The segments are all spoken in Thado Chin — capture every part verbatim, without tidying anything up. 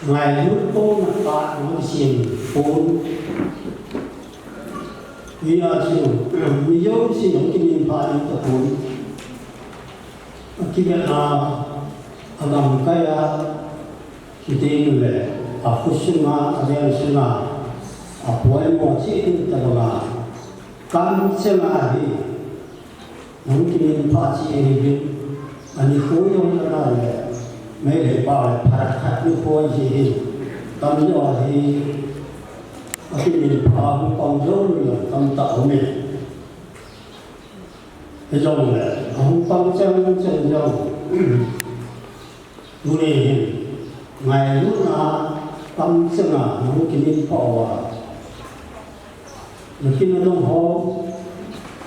Ngailut pon a pat hung kisem pon. Hia chu, mi jousen hung kiminphah ding tapon. Akivetna, agamkai a, chuteng le, akhosunga, aveng sunga, apoimo cheh ding tabanga, kamcheng a hi, hung kiminphah cheh ahiuvin, ani khu jong le, Meitei pao le phat khat nikho ji hi, tamjo hi, akiminphah hung pang jou le, tamtah aume. Hijongle, ahung pang cheng cheng jong. Tuni hin, ngailutna kamcheng a, nahung kiminphah uva. Nakin nadong ho,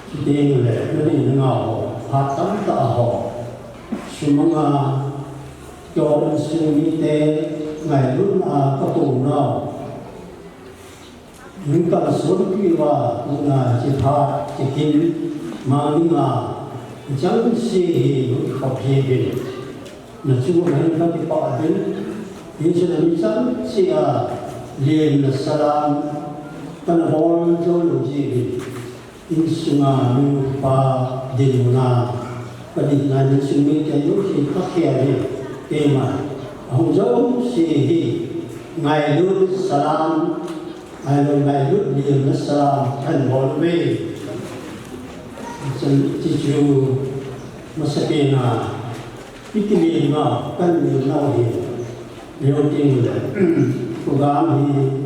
chuteng le, nani nanga ho, phat tamtah ho. Sumanga, keiho insung mite, ngailutna kakou nau. Hung kalsonpi uva, tuna hiche phat, hiche kin, mang dinga, chengse hi, hung khop jiuvin. Nachu nahin kakipah uvin, hichun mi chengse a, lemna salam, kana bol jou lou jiuvin. Insunga nu pa dinmuna, kadinna insung mite jouse kakhel in, keima, ahung jouse hi, ngailut salam, ngailut, ngailut lemna salam, kahin bol uve. Chun, hichu, masapen a, ikilemna, kahin lemnau hi, leo ting le, program hi,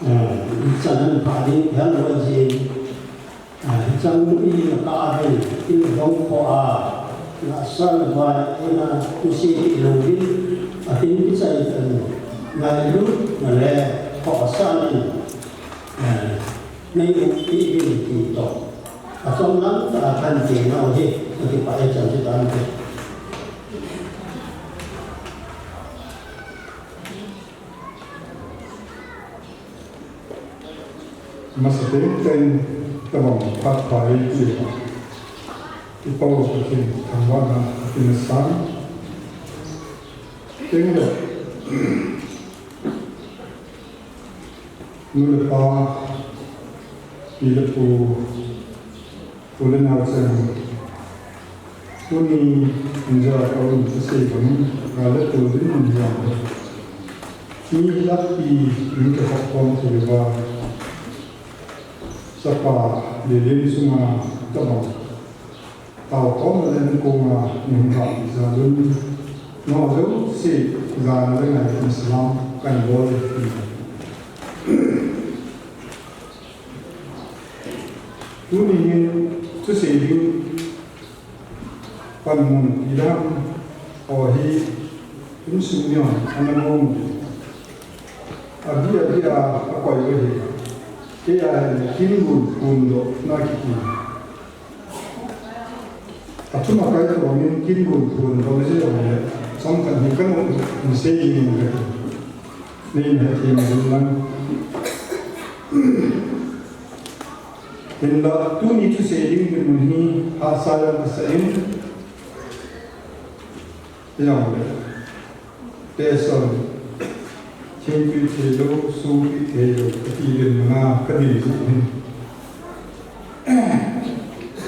Eh, hichan pha ding, hel loi jin. Eh, hichan i na ka a ding, i na dong kho a, na sal vai, i na kusi ti lo ding, a tin ki chai tan, na lu, na le, kho a sa ni. Eh, nei u ti ding ti to. A chom lang ta kan ti na o hi, na ti pa e chan ti tan ti. Masa teng teng tabang phat pha ei ti a. I Pau Pathen thangvahna a kin a sang. Teng le. Nu le pa, pi le pu, u le nao cheng. Tuni in ja ka un ka sei bang, ka le pu din in ja. Mi lakpi in ka hok khom thei uva. Chapa le len sunga tabang. Tao khom le len konga in ha ja lun. No jo si ja le ngai in salam kan bol. Tuni hin thusei ding panmun ti dan ho hi insung ni hon ana mong. Abi abi a akoi uve hi. Kei a hin kin gun gun doh na kiti. Achuma kai to min kin gun gun doh le je le. Chomkhat hi kan um sei ding ka ti. Nei na ti ma ding lang. Hinla, tuni thusei ding dinmun hi hahsa jong kasa in, hijongle, teson, thingpi thei lou, songpi thei lou, kati dinmun a kadin jing hin.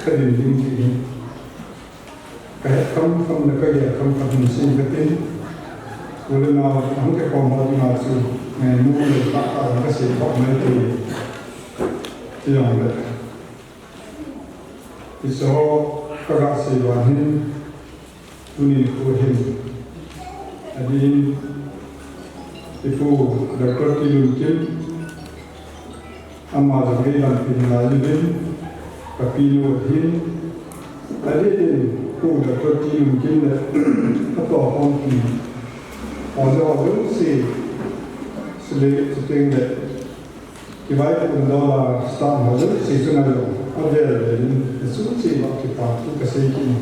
Kadin ding jing hin. Ka het kham kham le ka gel kham kham hin sei ka tin. U le nao, ahung kikhom ho dinga chu, ngaimu le tah tah ka sei khom mai thei. Ti jong le. Hiche ho ka ga sei uva hin, tuni nikho hin. Adin, i pu, Doctor T. Lunkim, Ama jong ei lampi ngai uvin, ka pi nu ahin, adeh in, Pu Doctor T. Lunkim le, atoh khompi, ajo ajo se, sile, chuteng le, kivaipohna dola, staff ho jouse chunga jong, avel vel in, asun se ba kipa thu ka sei kit e.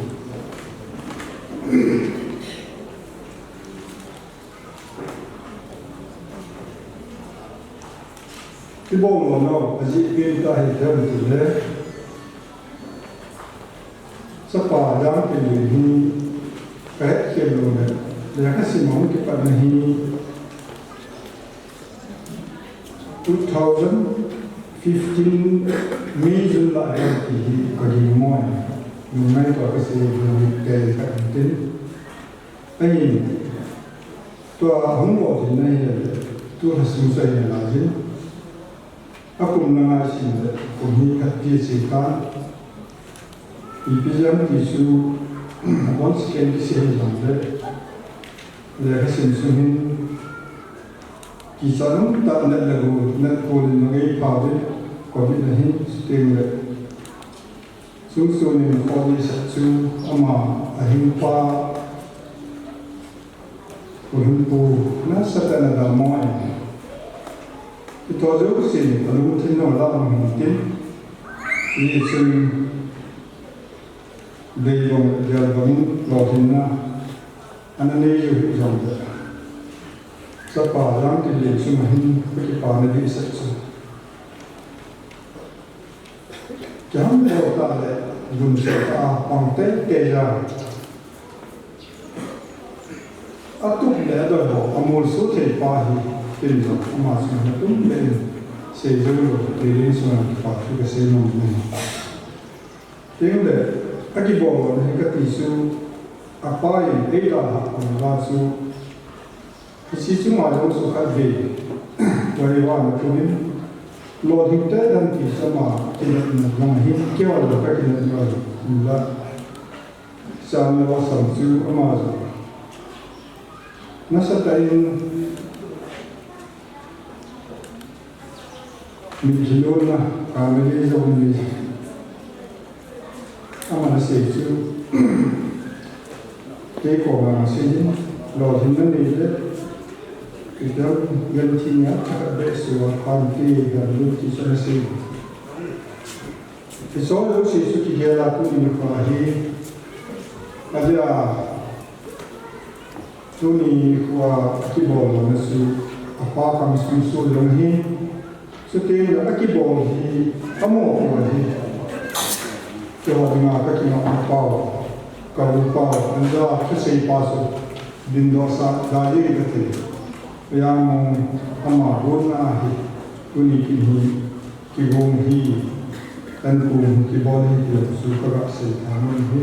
Kibol lona, ajeh pen tah hi khem tile. Chapa jang pen hi, ka het khem lona, lekha sim a hung kipat na hi, Two thousand fifteen May June lah a ti hi ka ging mo e. Numei toh ka sei hi te ka tin. Ahin, tua hung bol ding na hi, tu ha sung sa hi na jin. A kum na ngai sin le, kum hi khat ti si ta. Ipi jam ti chu, a bon si ken ti si hi jam le. Le ka sim sung hin, ki sa nung ta na le gu, na ko le na ngai pa de, covid na hin, si teng le. Sung sung in kho di sa chu, ama, a hin pa, Pu hin pu, na sa ta na da mo e. I to jo si ni, a lung thin no la mo hin tin. Ni chun, dei bang, dial bang, lo hin na. Ana nei jo hi jong da. Sa pa jang ti le chu ma hin, ku ki pa na di sa chu. Kiham bol ta le, gun se ta, pang te te ja. A tup le a doi ho, a mol su thei pa hi, tin jong, ama sung na tum le in, sei jong lo, te rin sung na pa, tu ka sei nom ne. Tin le, a ki bol ne, ka ti su, a pa in, ei da ha, a ma chu, Hiche chunga jong chu khat vei, Varivarah na tuin, lolhing te dan ti chama kinepna jong ahin, keiho jong ka kinepna jong la, chang losam chu ama jong. Nasatah in, Mitlhi lonna, family jong ni. Ama na sei chu, kei koma sei in, lolhinna nei le, kei jong genthei a, khat be sua, phan ti, gan lut ti chu na sei. Hiche jouse chu kigel a tuni nikho hi, adia, tuni nikho a kibol lona chu, apa kam sung chu jong hi, chuteng le akibol hi, amo ko hi, keiho dinga ka kingah pau, ka u pau, anja thusei pa chu, dindoh sa, da ding kati. Yang mong ama gonna hi, tuni kin hi, Kigong hi, an kong hi kibol hi ti jong chu ka ga sei tha nom hi.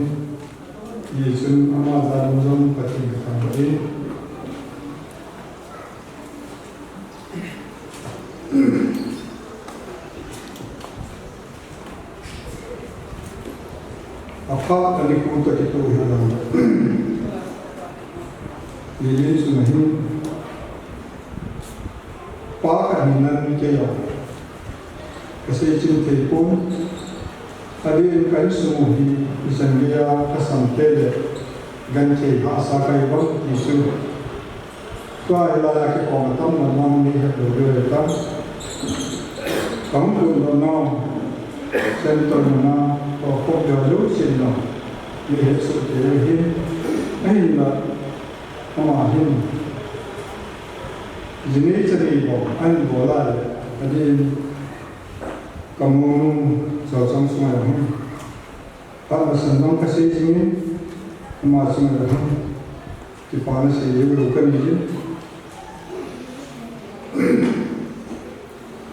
Hichun ama jal in jong Pathen ka thangvah in. Aphat a nikho toh kitoh hi lang. Lilin sung a hin. Pa khat hinan kei a. Ka seichim thei pon. Adeh in ka insung u hi ichan geiya ka sam te le genthei hahsa kahi bang ti chu. Tua hilai a kikhom atam lam a mi het lou ding ahitai. Ka hung lut lona, center muna, tua khop ding a lou chin lou. Mi het soh kei u ahi. Ahinla, ama hin. Jinei chanei bou, ahin bol a le, adeh in, ka monu, Chawchang sunga hin. Phat masan jong ka sei jing in, ama chunga hin. Kipana sei lou lou ka nei in.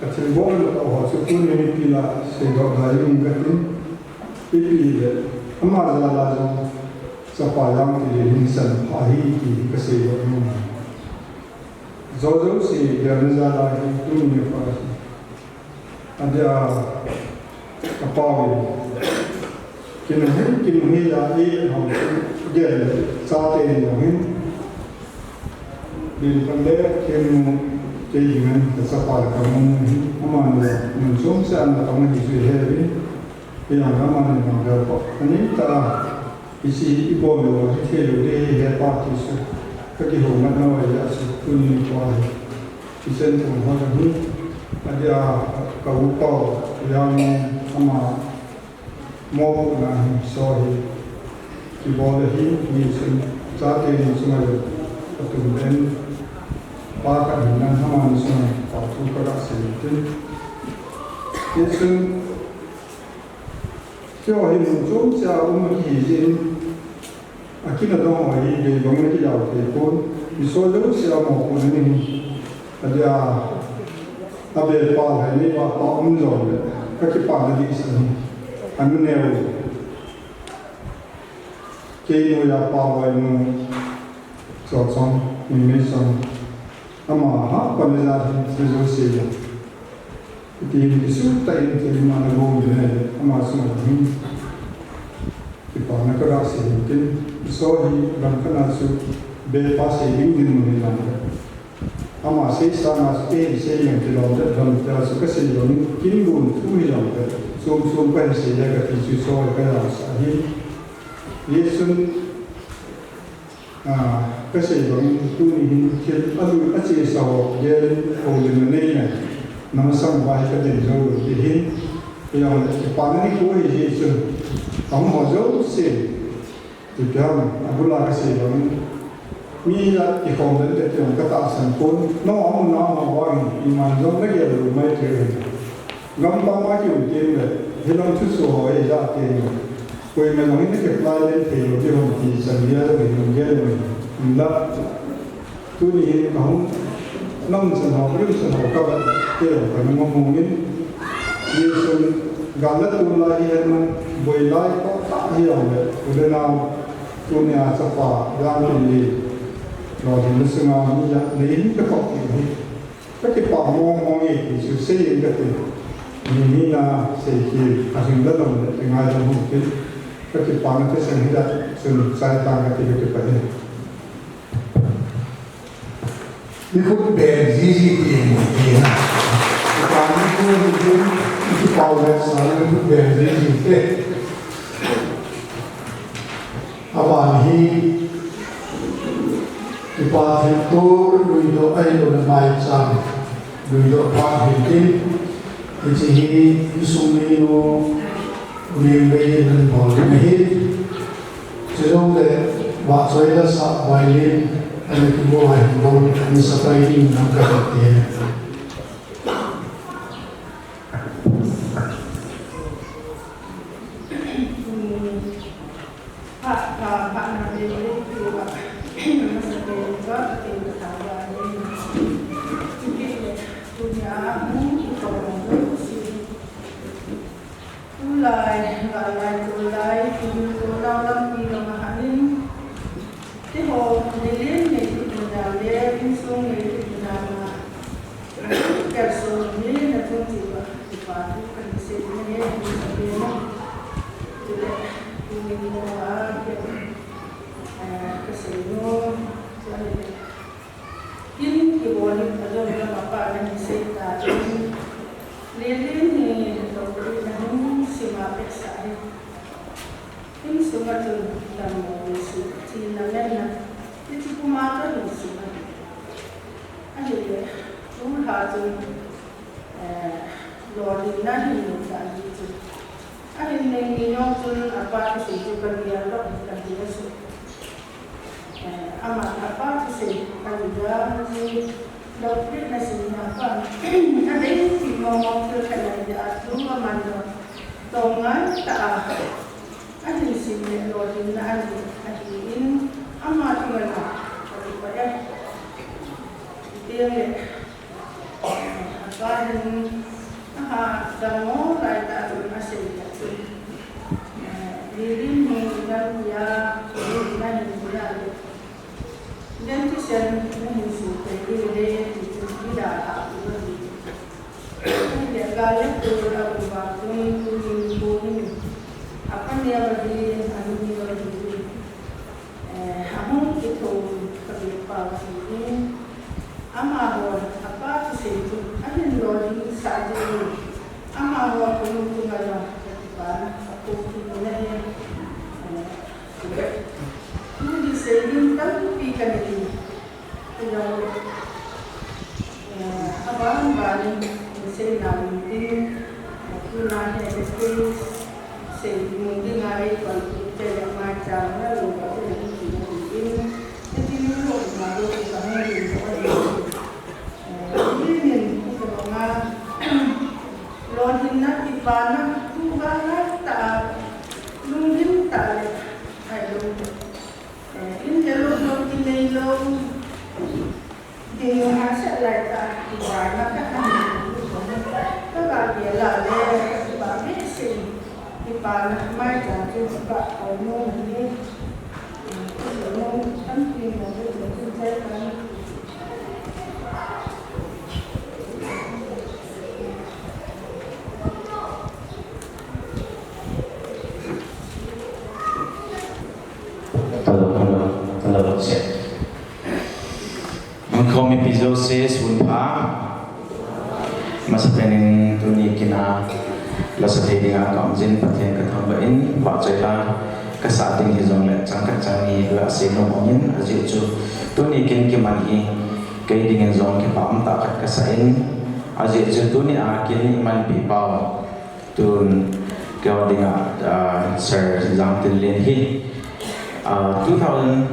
Ka thilbol na tah ho chu tuni mipi lah a seidoh ding ka tin. Ipi le, ama jal a jong, chapa jong ti le hin san pha hi ti ka seidoh nom. Jojo sei gel na jal a hi tuni nikho hi. Adia, ka pau in. Kin hei, kin hei la e, hau, gel, chate ni hau hin. Din pan le, kin mu, kei dingan, ka chapa ka mu hin. Ama ni, mun chom se an la ka mu hi sui he vi. Kei ang ka ma ni ma gel pa. Ani ta, Hiche hi ibol lou, hithei lou ding ahi hepa ti chu. Ka kihoumat nau ahi a chu, tuni nikho hi. Hichen thum ho hi, adia ka u pau, yang ama mopohna hi, so hi. Kibol ahi, hichun, chate ni chunga jong, atum in, pa khat hinan, ama ni chunga, pa thu ka ga sei tin. Hichun, Keiho hi mun chom cheh a um kihi jeh in, akin adong ho hi, dei bang in akijao thei pon, iso jouse a mopohna nei hi, adia, Abel pa le neiva pa um jongle, kakipana ding ahi. Anu neo. Kei noiya pa vai nu Chochong, Mimei Chong. Ama ha pa le ja hin se jo se ya. Iti hin kisu ta in te ma na gong de ne, ama su na hin. Kipana ka ra se hin tin, so hi ram ka na su be pa se ding din mun ni lam. Ama sei sa na su te sei yang ti lom de, ram te su ka sei lom, kin gun thu hi lom de, sum sum ka sei ya ka ti su so ka ya sa hi. Yesun Ah, ka sei bangin tuni hin thil a lui a chesa ho gelin houlimna nei in, na masang uva hi ka din jou u ti hin, kei jong le kipana nikho ahi jeh chun, ahung ho jouse, ipi ham, abul a ka sei bangin, mi la kikhom den te ti jong ka tahsan pon, nangho amun a ho vangin, iman jong na gel lou mai thei ahi. Gampam a kium teng le, hilai thu chu ho hi ja teng le, koima jong in na kipla len thei lou ding ham ti chan gei a jong in hung gel lou in la. Tuni hin ka hung nam chan ho, rim chan ho ka vat te jong ka nung mong in. Yesun gal le tulai hi hen boi lai ko ta hi jong le, u le nao, tuni a chapa, jang tin li, lolhinna sunga mi ja, nei hin ka khop ti hi. Ka kipah mong mong e ti chu sei in ka ti. Ni ni na sei ki a hing da dam le ngaidam hung tin. Ka kipana thusei hi da chun chai tang ka ti ka kipah e. Ni khut ben ji ji ti ni ti na. Kipah ni khut ni khut kipah le sa ni khut ben ji ji te. Aban hi, kipa thilto, luidoh ahilouleh maicham, luidoh phat hin tin, hiche hi insung minu, u Lianvei in ahin bol ding ahi. Chujongle, vahchoi la sah violin, ana kimu a hin bol, ana sapai ding in ka ti. Pha, pha, pha na be be tu ba. Masa be ba, ba te ba ta ba ni. Tuni le, tuni a mu ki ko lo si. Tulai, galai, tulai, tuni tulai lam ki lo ma ha ni. Keiho, Lilin neitu dinga le, insung neitu dinga. Kalson hi na tun ti ba, kipa thu kahin sei na he, kahin sei na. Tule, tuni mo a, ke, eh, kasei no, tule. Kin kibol in, ajong na mapa na hin sei ta, tun. Lilin hi, tokri na hin, sima peksa hi. Insunga chun dammo, Jesu thina menna, hiche puma kahin sung ahi. Ahile, tulha chun, eh, lolhinna hin nei ta ahi chu. Ahin nei ni jong chun apa thusei chu kagel lou, kagel lou. Eh, ama apa thusei, kagel lou, lou pet na sin na pa. Adei ti mo mo thil khat na dia tu aman lou. Tong ngai ta a. Ahin sim le lolhinna ahi, ahin, ama chunga na, ka kipah e. Tiang le, apa hin, aha, dammo lai tah chun asei le chun. Eh, Lilin hi nam tia, Lilin na hin tia le. Len thisen, na hin su te, Lilin le, ti chun, ida a, ida. Ahile gal le tol a um vang chun tuni nikho hin, apa neo ahi, anu neo ahi, eh, ahung kitho kabeh pau ahin, amaho apa thusei chu ahin lolhin sah jeh in, amaho kalungthim a jong kakipana aphongthim na e, eh, tuni sei ding tampi kanei. Hello. Eh, aban banin, sei na mun tin, tuna hi, sei mun tin a ei pan, te ya mai cha na lo ba te ni ti na mun tin, te ti ni lo ma lo ti ka ni lo ba ni. Eh, ni ni, ni ka ba nga, lolhinna kipana, tu ba na ta, lungdin ta le, ai lo. Eh, in le lou lou, in le lou. Ding lou hahsat lai ta, kipana ka kan. Bana mai ta chu ba ko no ni. Ko no kan ti na chu na chu jai kan. Hello, hello, hello, check. Mangkhomi pijo se sunpha. Masapen in tuni kin a lasa thei dinga ka um jin Pathen ka thangvah in, vahchoi la ka sa ding hijongle chang khat chang ni la sei nom um in, ajeh chu tuni kin kiman hi kei dingin jong kipa um tah khat ka sa in, ajeh chu tuni a kin i manpi pau tun kei dinga, ah, Sir Jangtinlen hi, ah, two thousand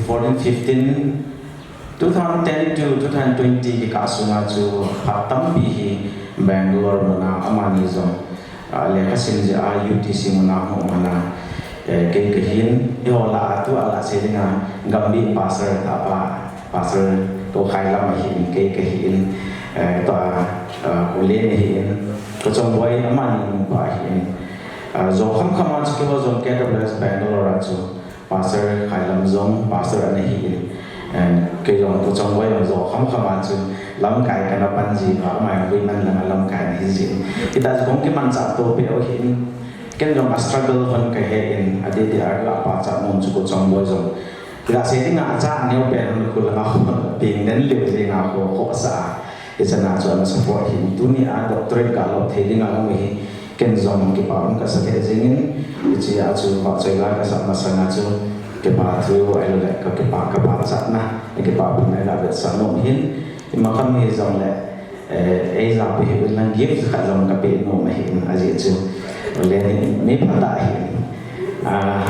fourteen fifteen, two thousand ten to two thousand twenty kikah sunga chu phat tampi hi Bangalore muna amani jong, ah, lekha sim jeh a U T C muna hung mana, eh, kei kahin, eiho lah a tua lah sei dinga Gambih pastor tah pa, Pastor Tokhailam ahin, kei kahin, eh, tua, ah, Kulen ahin, Kochongboi amani nupa ahin, ah, jo khamkham a chu keiho jong K W S Bangalore a chu Pastor Khailam jong, Pastor ana hi in, eh, kei jong Kochongboi jong jo khamkham a chu lamkai kana pan ji uva, amai Women lang a lamkai ana hi jin. Hita chu kong kimanchah to peh u hin, ken jong a struggle hon kahe in, adeh deh a ka pachat nom chu Kochongboi jong. Hita sei dinga acha aneo pen hon khu langa hon peng den leu jeng a khu khohsah a. Hichana chu ana support hin tuni a doctorate ga lou thei dinga hung hi ken jong kipa um kasa lheh jengin, hichea chu vahchoi la kasa masanga chu kipa thu ahilou le ka kipa ka pachatna, kipa pina ga vetsah nom hin, imakham hijongle, eh, ei japi hi lang gift khat jong ka pe nom ahin ajeh chu. Le ni mi phatah hin. Ah,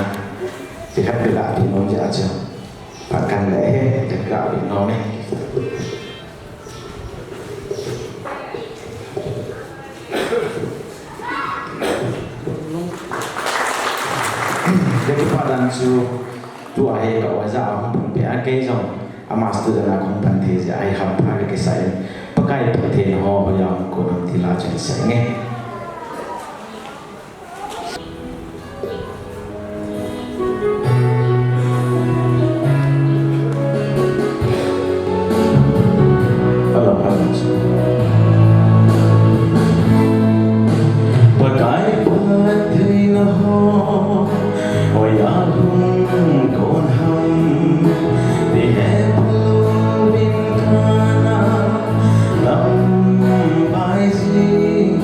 ti khat ka pe nom jeh a chu. Phat kan le he, ka pe nom e. Ka kipa dan chu tua hi ka oja a hung pan peh a kei jong ama student a hung pan thei jeh a hi hampha ka kisa in Pakai Pathen ho hoiya hung kon ham ti la chun sei nge. Pakai Pathen ho hoiya hung kon ham, ti he phalou vin kana lam bai ji.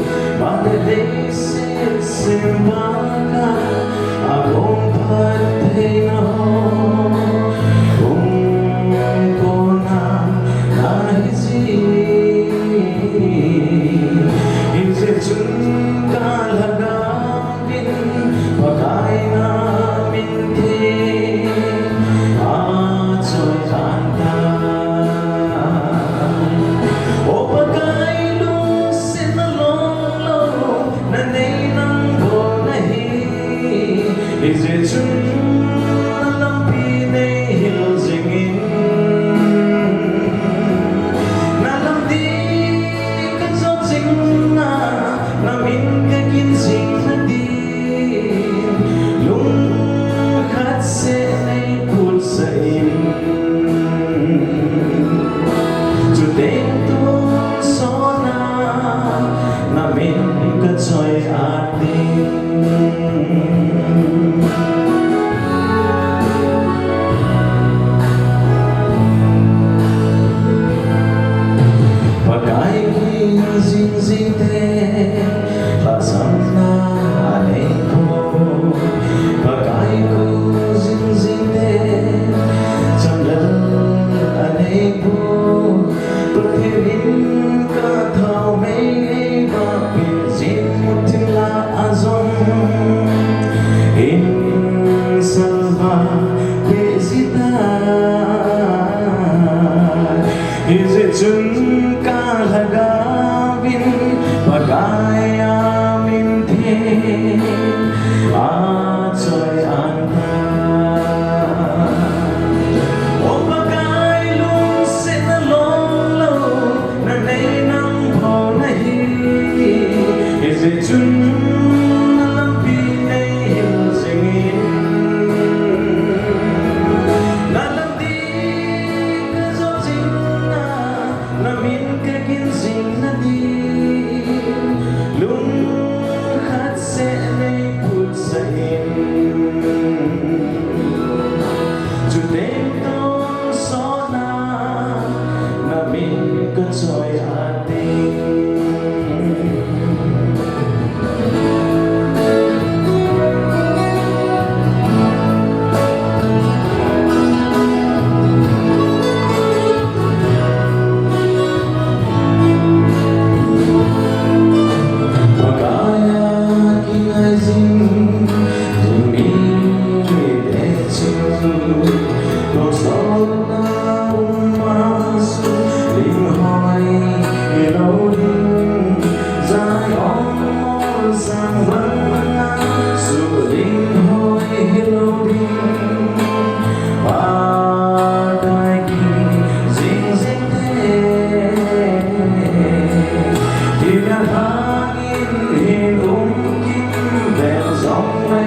Angin hin um kit vel jong le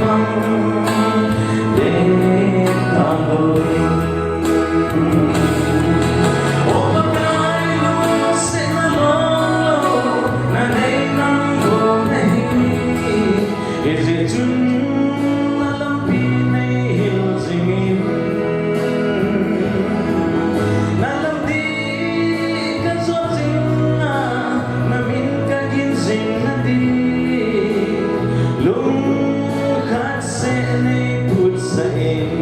mang, dei ta loi. O Pakai, lungsetna lolo na nei nang bou ahi. Hijeh chun na lampi nei hil jingin, na lampi ka jot jing a, na min ka gin jing na di, lungkhat seh nei putsah in.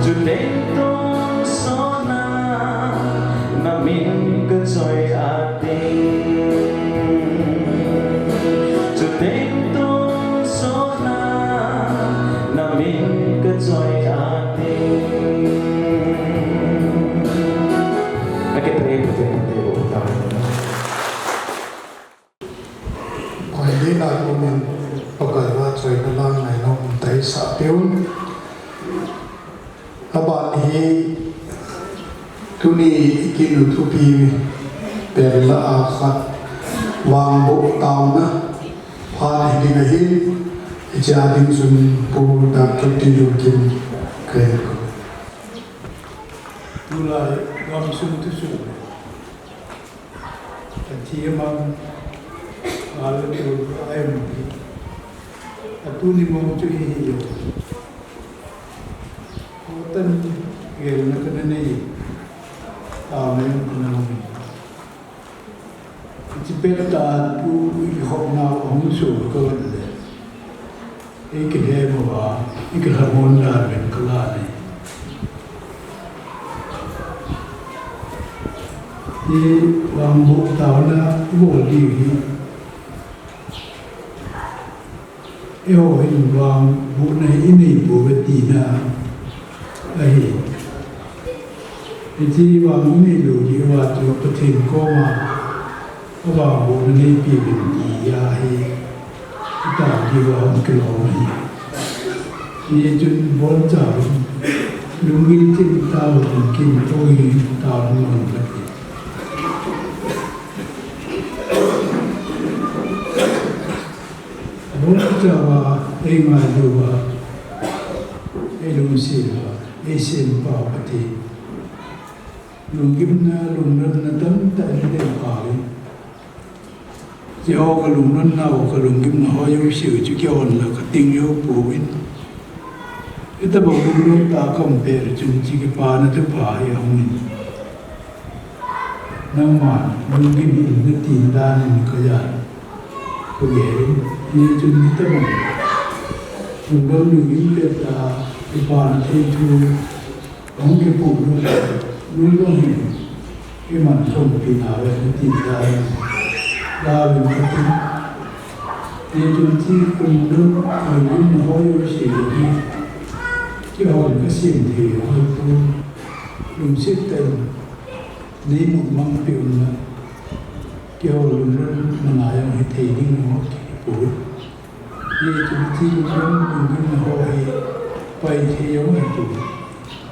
Chuteng tonsot na, na min ka choi a ding. Chuteng tonsot na, na min ka choi a ding. Akipah e, Pathen in phatthei boh tahen. Koi ding a tunin Pakai vahchoina lang ngaina um taisah peh un. Aban hi tuni i kin u thupi pen lah a khat, vangboh taona phat hi ding ahin, hiche a ding chun Pu Doctor T. Lunkim kahin koi. Tulai gamsung thusoh le athi amang a le tu a em hi, atuni mong chu hi hi jo. Hotan gelna kana nei, taona jong kana nei. Hiche pet a tu i kikhopnau ahung soh ka vet le, ei kilhem uva, i kilhamon dan uvin ka la nei. Hi vangboh taona i bol diu hi, eiho hin vangbohna hi i nei pouve tina ahi. Hiti vang i nei lou diu va chu Pathen koma avangbohna neipeuvin tia hi i tao diu va hung kilom ahi. Hichun bonchauvin, lunggil cheh tauvin, kin oi tauvin hung kati. Abonchauva, eingailuva, eilungsetuva, eisempa Pathen, lunggimna, lunglutna tamtah in eipeh in. Hiche ho kalunglutnau, kalunggimna ho jouse chu keihon la kating jou pouvin. Hitobang lunglut tah a kaum pet chun hiche kipana thupha hi ahungin. Nangman lunggim in natin danin kajah kagelin, hichun hitobang lunggim, lunggim pet tah a kipana thei thu ahung kipoh lou, lungdong hin iman khompi nauve natin danin, Pathen, hichun hiche lunglut, lunggimna ho jouse hi keihon kasem thei hoi pon, lungset tah in neimu mang peh un lang, keiho lunglutna jong hithei ding jong kipon. Hichun hiche lunglutna ho hi pai thei jong hichu,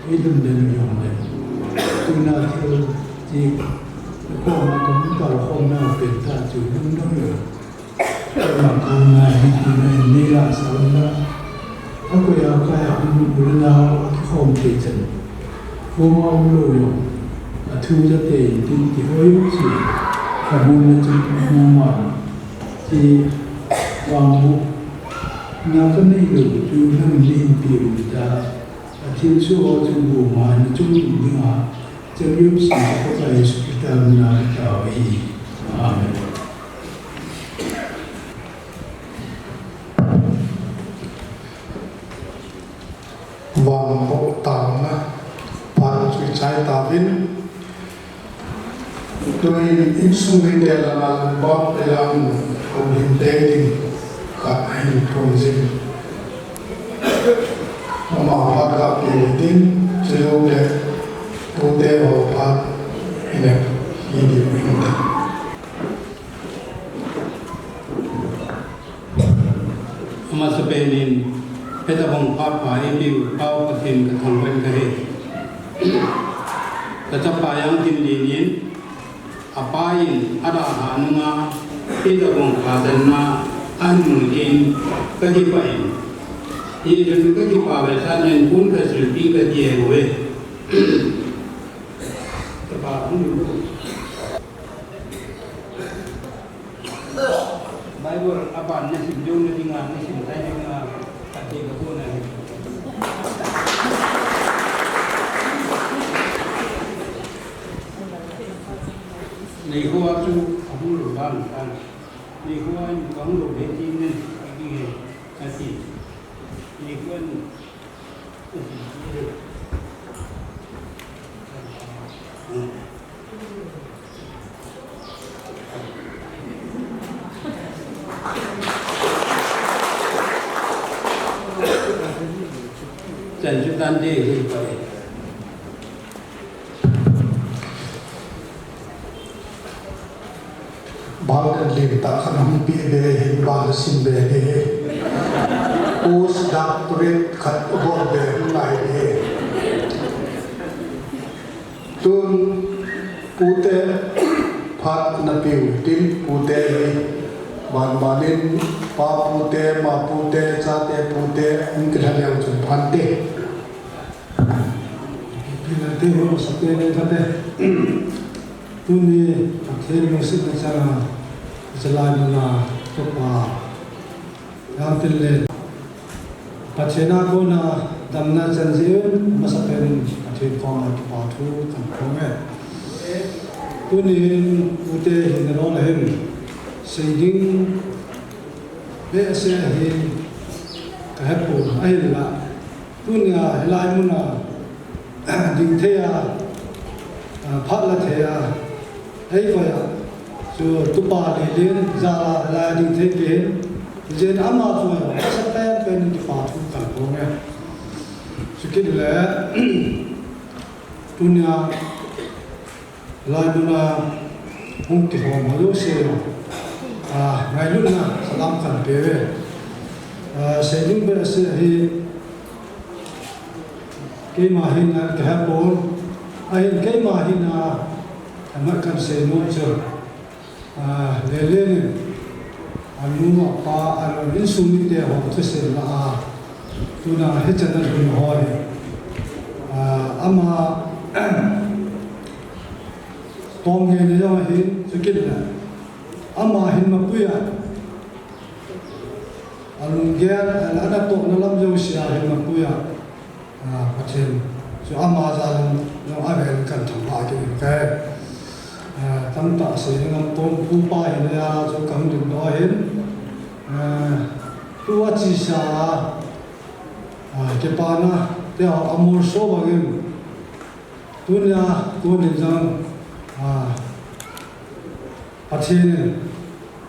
eilungdon jongle, tuna thil hiche koma kahung taokhomnau pentah chu lungdong jong Ama kona hi tina in neilahsah un lang, akoi a kai a um u le nao akikhom thei chan, koma umlou jong athu jate intin ti ho jouse, kamu na chun nangman hiche vangbohna kaneilou chu nangin neihin peh u hita, athilsoh ho chu goma nachung dinga, chang jouse Pakai Jesu Christa mina katao ahi. Amen. Vangboh taona phat chu ichai tauvin, tuin insung mite langa lungbaote lang houlimte ding khat ahin thum jin, ama phat gapeh ding, chule tute ho phat hin nep diu ahin. Amasapen in, hetobang phat pha eipeu Pau Pathen kathangvah in kahi. Kachapa Jangtinlen in, Apa in adalhah nunga, eidalhah kha channa ahin mun in kakipah in. Hichun kakipah vetsahnan pon kasil ding kati ahi. Bible aban nasim jouna dinga, nasim chai dinga, kati kapo nahi. Nei hoa chu ahung lou dan tan. Nei hoa in kahung lou le ti nen, ati he, ati. Nei hoa in, ati he. Chan chu tan de hu pa e. Bang kan lim ta khan hung pi ve hin bang sim ve ni. Post doctorate khat bol ve hung ngai ve. Tun pute phat na piu tin pute hi ban banin pa pute, ma pute, chate pute, hung kilha leu chun phante. Pilate ho sate ne thate. Tuni Pathen lungsetna changa, chalai muna, topa. Yam tin le. Pathen a kona damna chan jeh un, masapen Pathen koma kipa thu kan phong e. Tunin ute hin rol ahin. Sei ding behseh ahi kahepon ahinla. Tunia hilai muna ding thei a, a, phat la thei a, hei koi a, chu tupa Lelen jal a hilai ding thei pen, jen ama chu a, asa pen pen kipa thu kan phong e. Chukit le, tunia, Lai muna hung kihom ho jouse, a, ngailutna salam kan pe uve. A, sei ding behseh hi keima hin a kahepon, ahin keima hin a, amat kan sei nom chu. A, Lelen in, anu, apa, anu, insung mite ho thusei la a, tuna hichan a lhun ho hi. A, ama, Tom nge na jong ahin, chukit le. Ama hin mapui a. Alunggel, a, ana tohna lam jouse a hin mapui a. A, Pathen. Chu ama jal in jong avel in kan thangvah kit in kai. A, tamtah sei ding ngam pon pupa hin a chu kahung dingdoh ahin. A, tu achesa a, a, kipana, te ho amolso bangin. Tunia, tunin jong, a, Pathen in,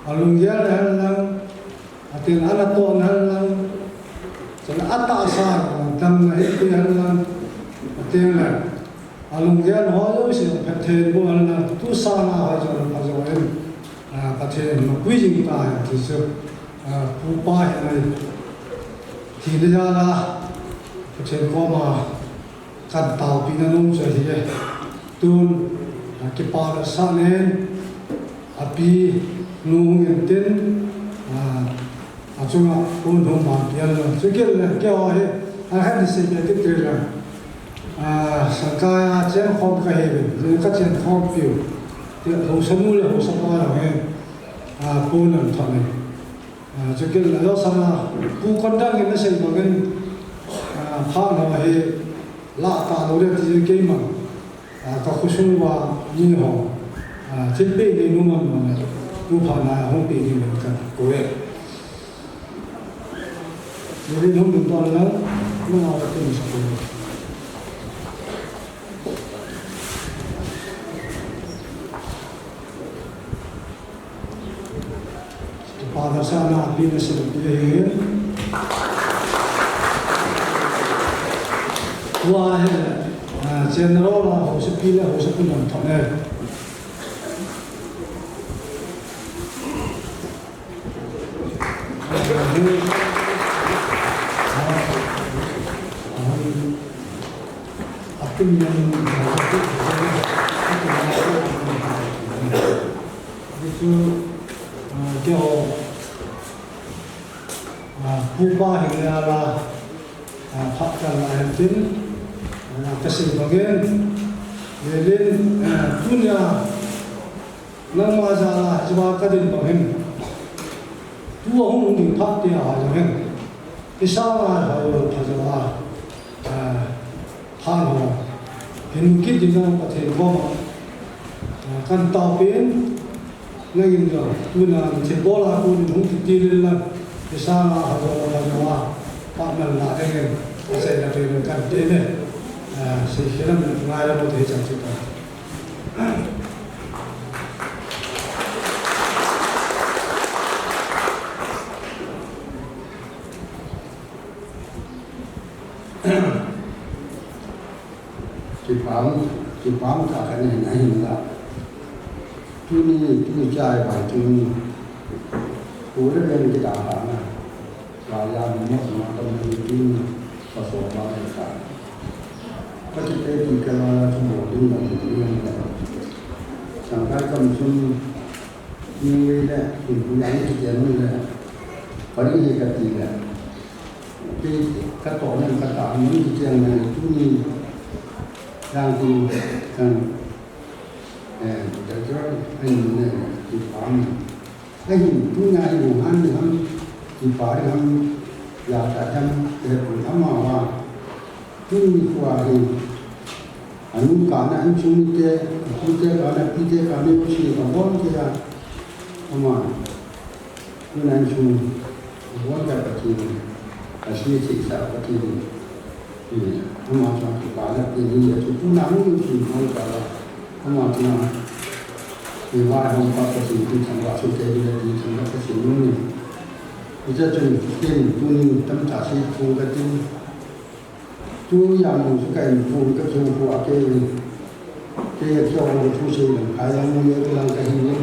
alunggel na hen lang, atin ana tohna hen lang, chule atahsa, damna hipui hen lang, atin le, alunggel ho jouse, Pathen bou hen lang, tu sanga ho jong, ajo in, a, Pathen in mapui jing ta hen ti chu, a, pupa hin ahi, ti le jal a, Pathen koma, Kan taopina nom chu ahi e. Tun, a, kipa le sah nen, api nu hung in tin, a, achunga pon hung man pian lo. Chukit le, keiho hi, a, het ni sei pe kit tir le. A, sangkai a chen khom kahi uvin, ni ka chen khom piu. Ti haosa nu le haosa pa jong hi, a, pon an thot ni. A, chukit le, lo sanga, pu kondang in asei bangin, a, pha no hi, la ta lo le ti keiman, a, ka khosung uva mi ho, a, thilpeh nei nom nom le, tu pha na hung peh ding in ka kou e. Ni rin hung ding ton lang, nang a ka tin sa kou. Kipa vetsahna api na sei pi ahi. Tua hi, a, General a haosapi le haosapu lam thot e. Chu, ah, keiho, ah, pupa hinna la, ah, phat kana hen tin, ah, kasei bangin, Lelen, ah, tunia, nangma jal a, hichea kadin bang hin. Tua hung ding phat tia jong hin. Isanga hoi lo pha jo a. Ah, phat ho. Hin kit ding jong Pathen koma. Ah, kan taopeh in. Nangin jong. Tuna thilbol a kon hung kiti lel lang. Isanga hoi lo pha jo a. Phat man la ding hin. Asei la ding kan ti ne. Ah, sei sei lam ngai la mo te chang chita. Kipah, kipah tah kahin nei ahinla. Tuni, tuni chai bai tuni. Pu le pen kidalhah na. Laiya mi mo sanga tuni tuni. Pasal ba le ka. Ka ti pe ti ka la la tu mo ding la ni ni la. Sangkai kam chun. Ni le, ni pu ya ni ti ni le. Pari he ka ti le. Ki ka to ne ka ta ni ti ni le tu ni. Yang ti kan, eh, da jo ni ne ti pa ni. Ahin, tuna hi Wuhan ni ham, Nepal ni ham, ya ta ham, eh, pu ama wa. Tuni hi kua hi, anu kana, insung mite, apute kana, apite kana, usi abon kei a. Ama, tuna insung, abon kei a Pathen, asi si sa Pathen. Ama chang kipana pini ya chu tuna mu chu hung ka la. Ama chang ni wa hung pa ka chu tu chang wa chu te ni ni chang ka chu ni. Ija chun kin tu ni tam ta si pu ka tin. Tu ya mu chu ka in pu ka chu pu a ke ni. Ke ya chu hung chu se ni ka ya mu ye ka lang ka hin ni.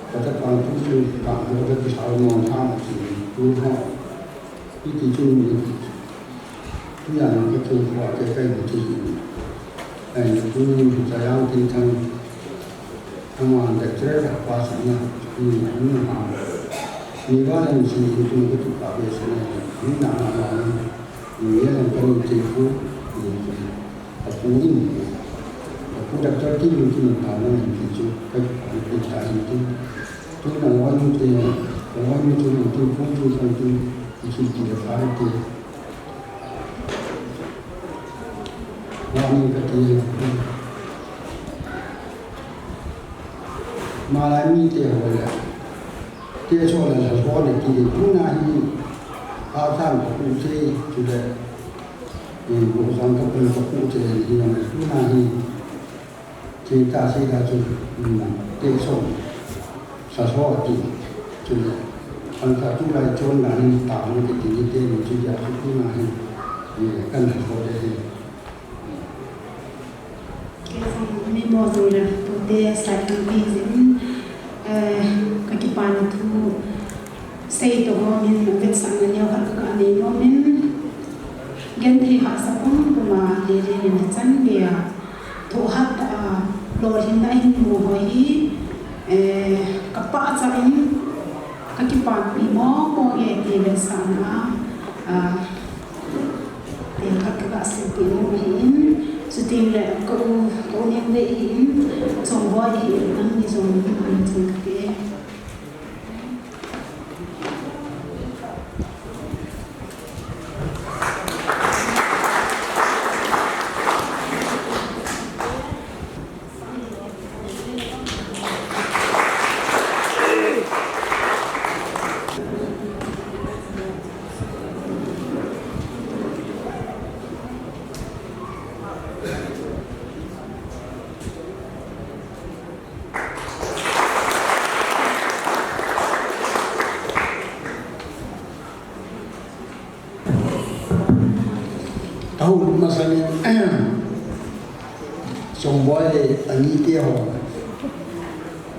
Ka ta pa tu chu ka ka ki sa mo ha ma chu tu ha. Iti chun ni, tuya nang ka chun khua ke kai ni chi. Ai, tuni hi cha yang tin thang, ama da tre da pa sa na, ni, ni ha. Ni ba ni si ni tu ka tu pa be sa na, ni na na na ni, ni ya nang ka ni chi khu, ni chi. A pu in, a pu da tre ki ni ki ni pa na ni chi chu, kai pa ni ta ni tu. Tu na wa ni te, na wa ni tu ni tu khu tu sa tu. Ichi ti le fa ti. Wa ni ka ti. Malai mi te ho le. Te so le so le ti le. Tuna hi. A san ko ku se tu le. Ni ko san ko ku ko ku se ni na tuna hi. Ti ta si da chu, um, te so, sa so ti, chu le, an ta tu lai chon na ni ta ni ti ti ni te ni chu ya chu tu na ni, ni kan so de ni. Ke song mi mo zo le, tu te sa kan ti zin, eh, ka kipa na thu, sei to ho min vetsahna neo khat ka nei nom in, genthei hahsa pum pum a Lelen in achan gei a, thohhat tah a, lolhinna ahin mu ho hi, eh, ka pachat in, ka kipapi mong mong e ti vetsahna, ah, te khat ka ga seipi nom ahi in, chuti le ka u, ka u Nengvei ahi in, Chongboi ahi in, nangni jong min chun ka ti e. Ka houlim masang in, Chongboi ani te ho.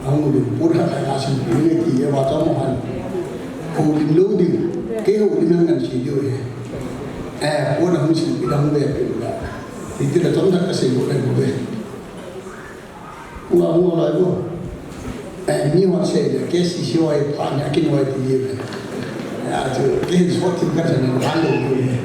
Ahung lim pur ha ka sin pur ne ti e wa ta mo han. Houlim lou ding. Kei houlim nang ngan si lou e. Eh, pur na hung si pi na hung le pi la. Ti ti la chom thak ka sei lou le lou le. Hung a hung a lai bo. Eh, Ni hon sei le, K C C hoi pha ni akin hoi ti ye. Ya chu, kin so tin ka chan ni kan lo ni.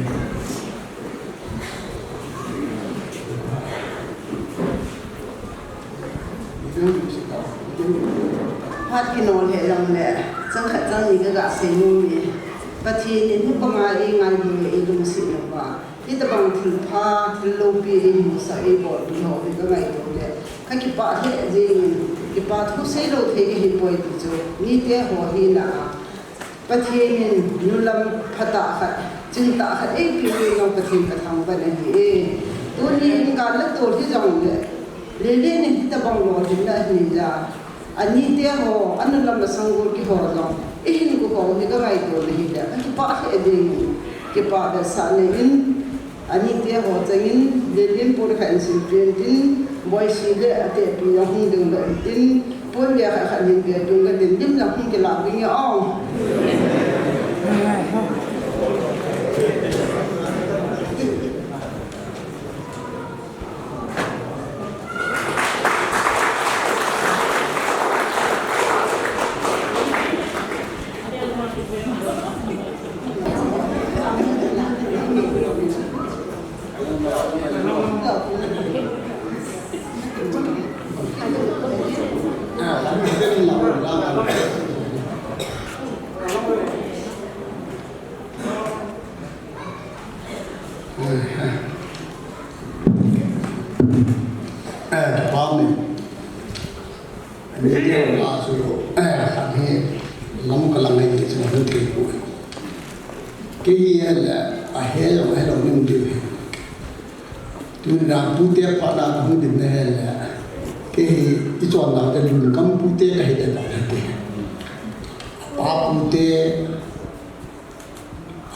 Phat kinol he jong le, chang khat chang ni ka ga sei nom e. Pathen in hibanga eingailu, eilungset uva, hitabang thilpha, thil loupi eimusah, eibolpi ho hi ka ngaito le, ka kipah lheh jeng in, kipa thu sei lou thei ka hi poi ti chu, nite ho hina a, Pathen in nulam phatah khat, chingtah khat eipeh u jong Pathen ka thangvah in ahi e. Tuni in gal le tol hi jong le, Lelen in hitabang lolhinna ahi jeh a, anite ho, anulam a sanggol kiho jong, eihin kou ho hi ka ngaito le hile, ka kipah lheh jeng in, kipa vetsahna in, anite ho chang in, Lelen pon khat in sim pen tin, Boisi le atehpi jong hung ding lou in tin, pon le khat khat hin ve tung ka tin, lim jong hung kilah ding e o. Eh, kipah e. Ani deu la chu, eh, khat hi lam ka lang ngai ti chu hung thei poi. Kei hi le, ahe jong ahe lou ning diu hi. Tuni a pute phat na ka hung dim na hi le, kei hi i chonna te lungkam pute ka hi le ta te. Pa pute,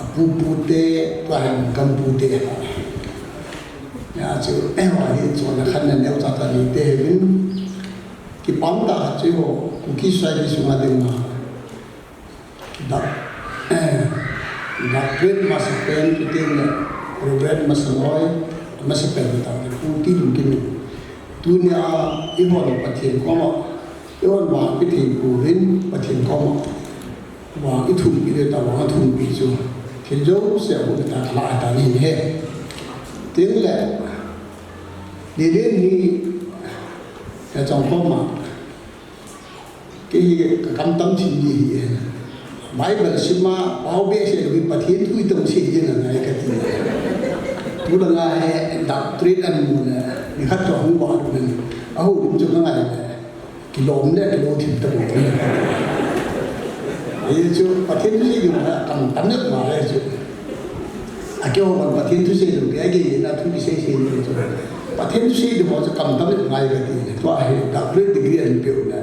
apu pute, tua hi lungkam pute. Ya chu, eh, wa hi chonna khat na neo cha ta ni te hi vin. Kipah tah chu ho, Kuki Society sunga ding ma. Dak, eh, Doctorate masapen, chuteng le Reverend masaloi, masapen tah te pu ti lungkim in. Tuni a, eihon Pathen koma, eihon vang kithei pu vin Pathen koma, vang ithumpi le ta vang ithumpi chu, thil jouse a bu ta khala ta ni he. Teng le, Lelen hi, ka chong koma, kei hi ka kam tam thin ni hi. Bible sim a, pao behseh lou in Pathen thu i tong sei ding angai ka ti. Tu langa hi doctorate an mu le, ni khat chu hung vah lou in, a ho lum chu ka ngai le, kilom le, kilo thim ta lou. Hi chu, Pathen thu sei ding a kam tam le ma le chu. A keiho vang Pathen thu sei lou, a gei na thu kisei sei ni chu. Pathen thu sei ding ho chu kam tam le ngai ka ti. Tua hi doctorate degree an pe u na.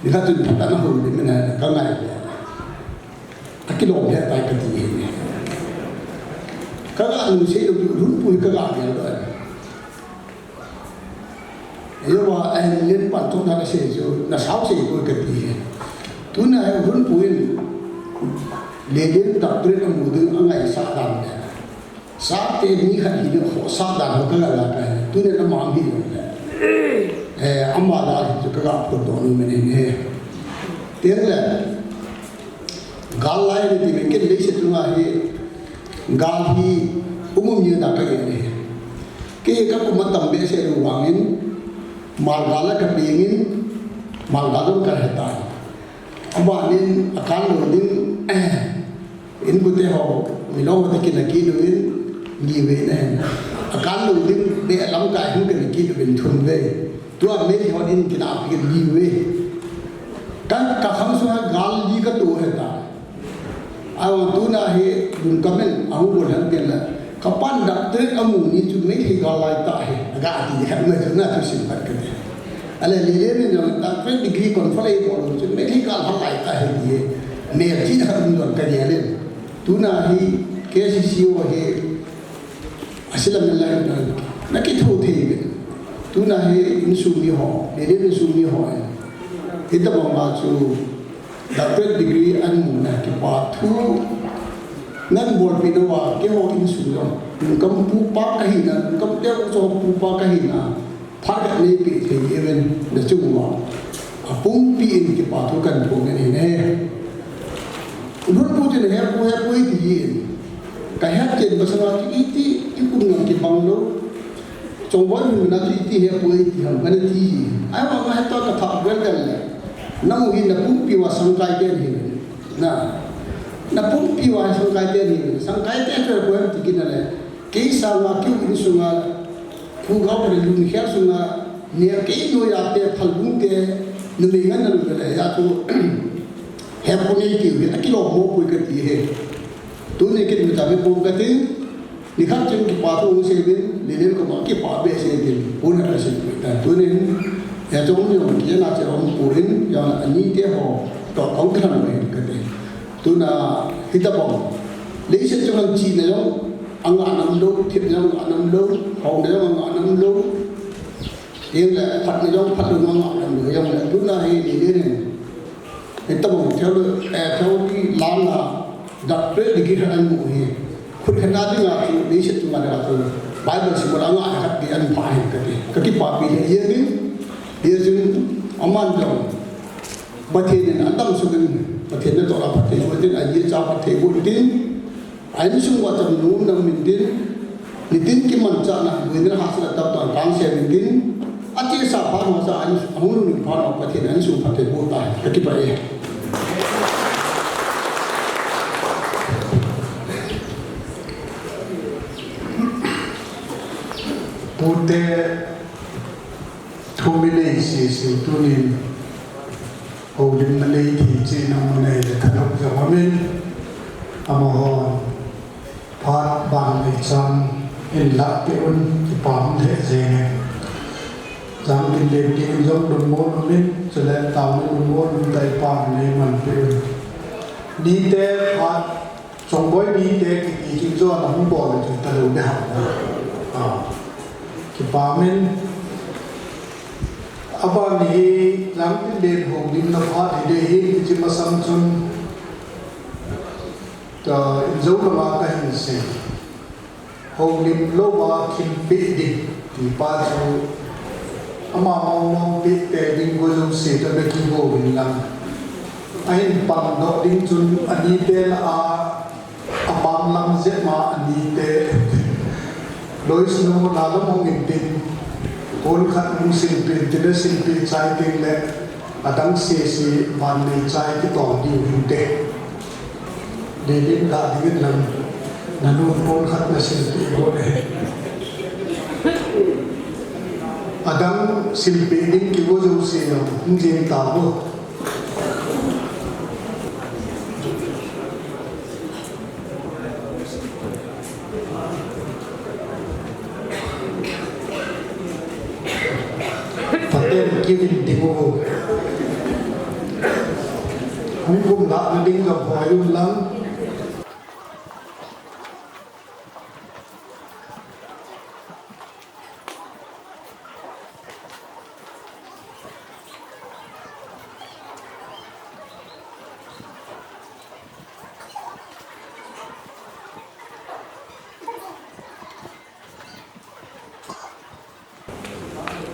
Ni khat chun phatah a hung ding na ka ngai le. A kilom le tai ka ti ni. Ka ga nu sei lou, Runpu ka ga gel lou. Eiho a, eh, len pan thum na ka sei chu, na sao sei ko ka ti. Tuna hi Runpu in, Lelen doctorate a mu ding a ngaisah dan le. Sa te ni khat hi ni khohsah dan ho ka la la ka. Tuna na mam hi le. Eh, ama la hi chu ka ga phot doh nu men he. Teng le, Gal lai ni ti men ken leiset chunga hi, gal hi um um ni na ka gen hi. Kei ka kum atam behseh lou vangin, mal gal a ka peng in, mal gal jong ka he tai. Abanin a kal lou ding, eh, inkote ho, milong ho te kin a kit uvin, ni vei na hen. A kal lou ding, beh lamkai hung kin a kit uvin thum vei. Tua Meitei hon in kin a pi kin ni vei. Ka, ka kham sunga gal li ka to he ta. Ahivang tuna hi lungkam in ahung bol hen tin la. Ka pan doctorate a mu ni chu Meitei gal lai ta hi. Aga ti khat mai chu na thusim khat ka ti. Ale Lelen in jong doctorate degree confer ei bol chu Meitei gal hal lai ta hi ti. Mel chi khat um don ka ni ale. Tuna hi K C C O hi Asilam in lai na, na kitho thei ve. Tuna hi insung mi ho, Lelen insung mi ho. Hitabang ma chu doctorate degree an mu na kipa thu. Nan bolpi na va, keiho insung jong. Lungkam pu pa ka hi na, lungkam teu cho pu pa ka hi na. Phat ka nei pi thei even na chung va. A Pumpi in kipa thu kahin phong in ahi. Lhunpu tin hepu, hepu iti in. Kahet chen masanga chu iti, ikum nang kibang lou. Chongboi mun na chu iti hepu iti ham kana ti. Ahivang a heta katha vel vel le. Nang u hi napumpi uva sangkai ten hi. Na. Napumpi uva sangkai ten hi. Sangkai te chu hepu hem ti kit na le. Kei sanga kei u insunga. Phu gao ka le lung khel sunga. Nia kei noiya te, phalung te, numei ngen na lung le, ya tu, hepu nei tiu hi, akilom mo pui kati hi. Tuni kit mi ta mi pum kati, nikhat chun kipa thu hung sei uvin, linen koma kipa be sei uvin, pun ha sei uvin. Tunin, ya chong jong, kei na che hung puin, ya ani te ho, to kong khan uvin kati. Tuna, hita bom. Leiset chunga china jong, anga nam lou, thipna jong anga nam lou, haona jong anga nam lou. Hijongle, phatna jong phat lou, anga nam lou, hijongle, tuna hi, ni, ni, ni. Hitabang, theo, eh, theology langa, doctorate degree khat amu hi. Khut khat na dinga chu, leiset chunga dinga chu, Bible sim ula anga khat di ahin pha hi kati. Kakipapi le, ye ni, ye jin, aman jong. Pathen in adamsung in, Pathen natoh a phatthei boh tin, aji acha phatthei boh tin, a insung uva chamna um ding um in tin, nitin kimanchahna, boina le hahsatna tamtah in tangse in tin, achesa phat uva chu a in, ahung lhung phat uva Pathen in a insung phatthei boh tahen, kakipah e. Pute, thu mi nei sese tunin, houlimna nei thei cheh na mu nei le thanop jong aum in, amahon phat ban nei chan in lah peh un, kipa um lheh jeng e. Jangtinlen ding in jong lungmon um in, chule taona lungmon um tah in pan nei man peh un. Nite phat Chongboi nite kiti chu jong ahung bol le chu talou le ham. Ah. Kipa um in. Aban hi Jangtinlen houlimna phat hi ding ahi, hiche masang chun. Ta in jo lama kahin sei. Houlim louva thilpeh ding, ti pa chu ama mong mong peh peh ding ho jouse toh ana kigou in lang. Ahin pangdoh ding chun anite lah a, apam lam jep ma anite. Lois nu na lam hung in tin. Kon khat hung silpeh in tin le silpeh chai ding le adang sese vannoi chai kitol diu hinte. Lilin ga dingin lang, nanu pon khat na silpeh go le. Adang silpeh ding kigo jouse jong, hung jeng tauvo. Phaten kivin ding u. Hung kumlhah na ding jong hoi un lang.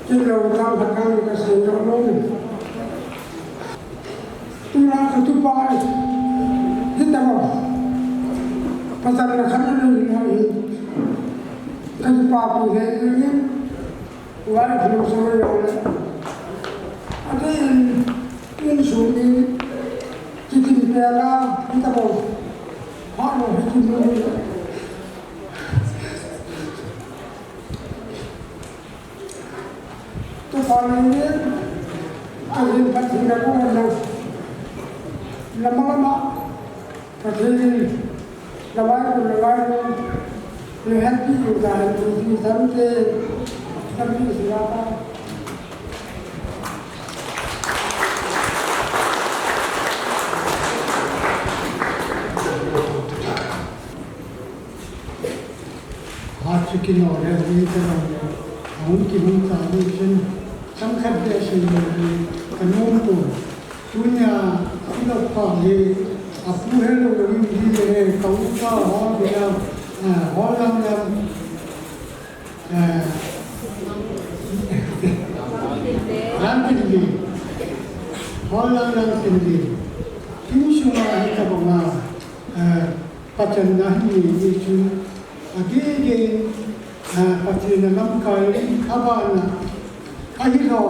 Kei lou dang khat dang ni kasei lou lou. Tuna katupa hi tamo. Pathen na khat ni ni hi. Katupa pi hi ni. Wai kilo so yo le. Ati in, insung ni. Kitin pela hi tamo. Ha lo hi kin ni. Tupa ni ni, Pathen Pathen na ko na. Lama lama, Pathen ni, lama ko lama ko, ni happy ko ta happy ko, samte, samte sila pa. Phat chu kino le, hung kino le, ahung kihung ta le chun, chang khat beh sei le, ka nom pon. Tunia, a kidop pha hi, apu helou le, hung di le, ka u ka hol le, eh, hol lang le, eh, Lamtin le. Holang lang tin di. Kin sunga hi ka banga, eh, pachan na hi ni ni chu. A di di, eh, Pathen a lamkai a bana. A hi ho.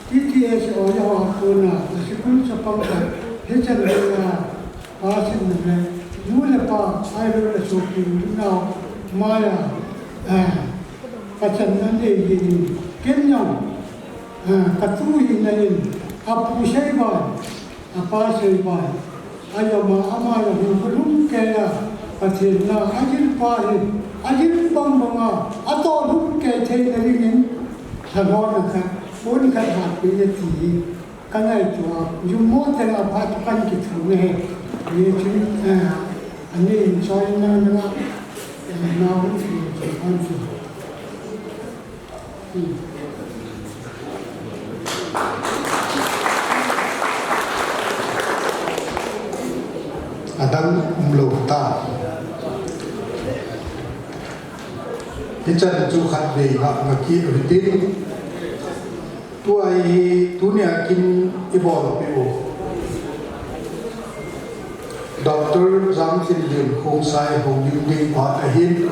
T T S o ya ho ko na. A sikul sa pang ka. Hi chan de ya. Pasin na le, nu le pa, ahilou le sopi u le nao, maiya, eh, pachan na nei jin, ken jong, eh, ka tu hina in, a pu sei bai, a pa sei bai, a jong ma, ama jong hu ka lhum kei a, Pathen na, a jil pa hi, a jil bang bang a, a toh lhum kei thei na ding in, thalhona khat, pon khat hat pi na ti hi. Ka ngaito a, jummo teng a phat kan kithu nge. Ye chun, eh, ani in choi na na, eh, na hun chu chu kan chu. Hmm. Adang umlou ta. Hichan chu khatvei ngah ngah kit u hitin. Tua hi tunia kin i bolpeh u Doctor Jamtinlen Khongsai houlim ding phat ahin.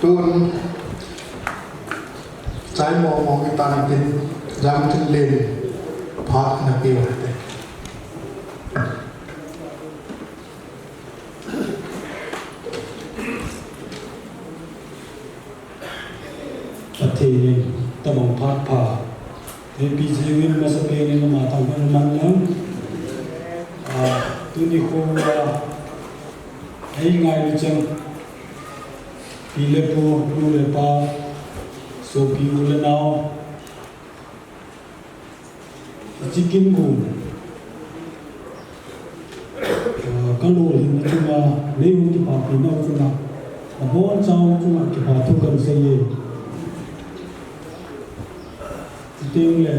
Tun chai mong mong i tan tin Jamtinlen phat na pe u hite. Pathen in tabang phat pha. Hei P J Win masapen in ama thangvah in aman lang. Ah, tuni kho a, hei ngai ni chang. Pi le pu, nu le pa, sopi u le nao. Hiche kin gon, ah, ka lolhinna chunga, nei hung kipapi nau chunga, nabonchau chunga kipa thu kan sei e. Chuteng le,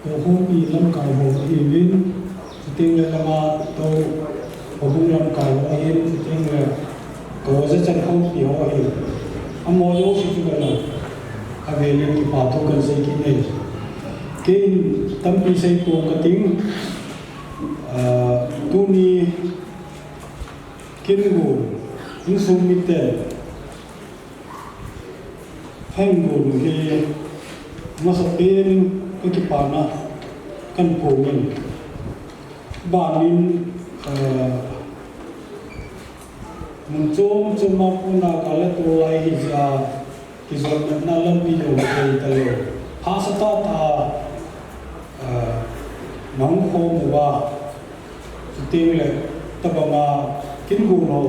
ka houpi lamkai ho ahiuvin, chuteng le langa tou Houbung lamkai ho ahin, chuteng le, ka oja chan houpi ho ahin. Amaho jouse chu ka lolhin, avel in kipa thu kan sei kit e. Keiin tampi sei pong ka ting, ah, tuni kin gon, insung miten, Heng gon u hi masapen in ka kipana kan phong in. Banin, eh, mun chom chom a kona ka le tolai hi ja kijotna lampi jong thei talou. Hahsa tah tah a, eh, nahung khom uva. Chuteng le, tabanga kin gon ho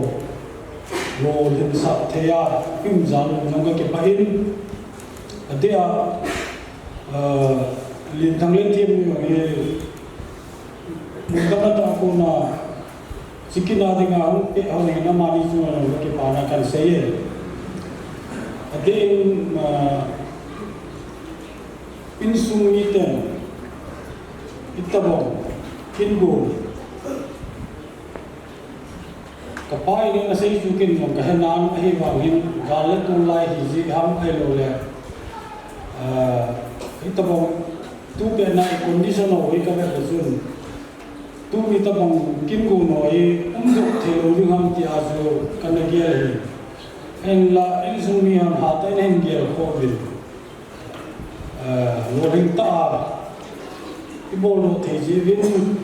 lolhinsah thei a i um jal u jong ka kipah in, adeh a, ah, Lenthang le Themnu jong hi mun dang a tah a kona chikina dinga hung peh hon in amani chunga jong ka kipana kan sei e. Adeh in, ah, insung miten itobang kin gon Ka pa in asei chu ken jong ka he nan ahivangin, gal le tulai hi jeh ham ahilou le, ah, hitobang tu pehna i condition ho hi ka vet le chun, tuni tobang kin gon ho hi um doh thei lou ding ham tia chu kana gel ahi. Hinla insung mi hon hatah in ahin gel khom uvin. Eh, lolhing tah a i bol doh thei jeh uvin,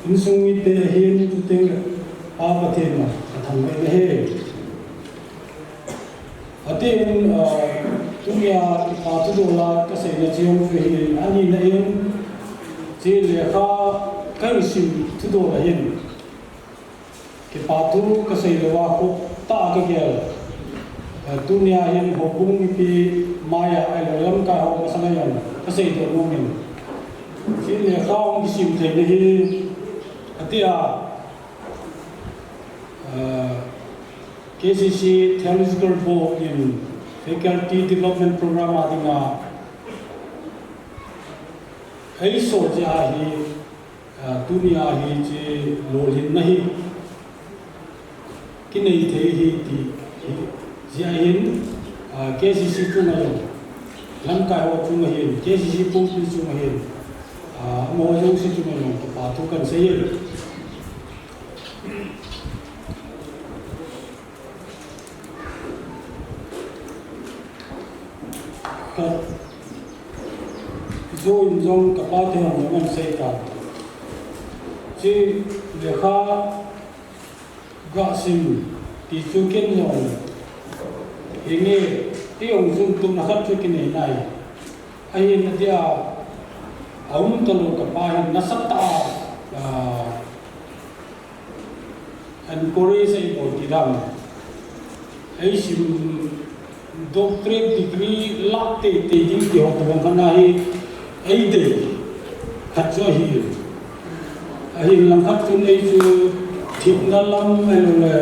insung mite ahin, chuteng le Pa Pathen a ka thangvah in ahi. Atin, eh, tunia kipa thudol a ka seina chu jong chu ahin, anina in, hiche lekha ka hin sim thudol ahin. Kipa thu ka sei louva khoh tah a ka gel. Eh, tunia hin houbung mipi maiya ahilou le lamkai ho masanga jong ka seidoh nom in. Hiche lekha hung kisim theina hi, atia, eh, K C C Theological Board in Faculty Development Program a dinga eisol jeh ahi, Ah, tunia hiche lolhinna hi kinei thei ahi ti hi, jeh hin, ah, K C C chunga jong, lamkai ho chunga hin, K C C pumpi chunga hin, ah, amaho jouse chunga jong kipa thu kahin sei e. Khat, jouse in jong kapa te hon jong asei tan. Hiche lekha gasim ti chu ken jong, hinge, ti jong jun tumna khat chu kinei nai. Ahin adia, aum talou kapa hin nasatah a, ah, encourage eibol ti dam. Eisim doctorate degree lah teitei ding ti ho tobang khat ahi, eidei khat chu ahi. Ahin langkhat chun ei chu thina lam ahilouleh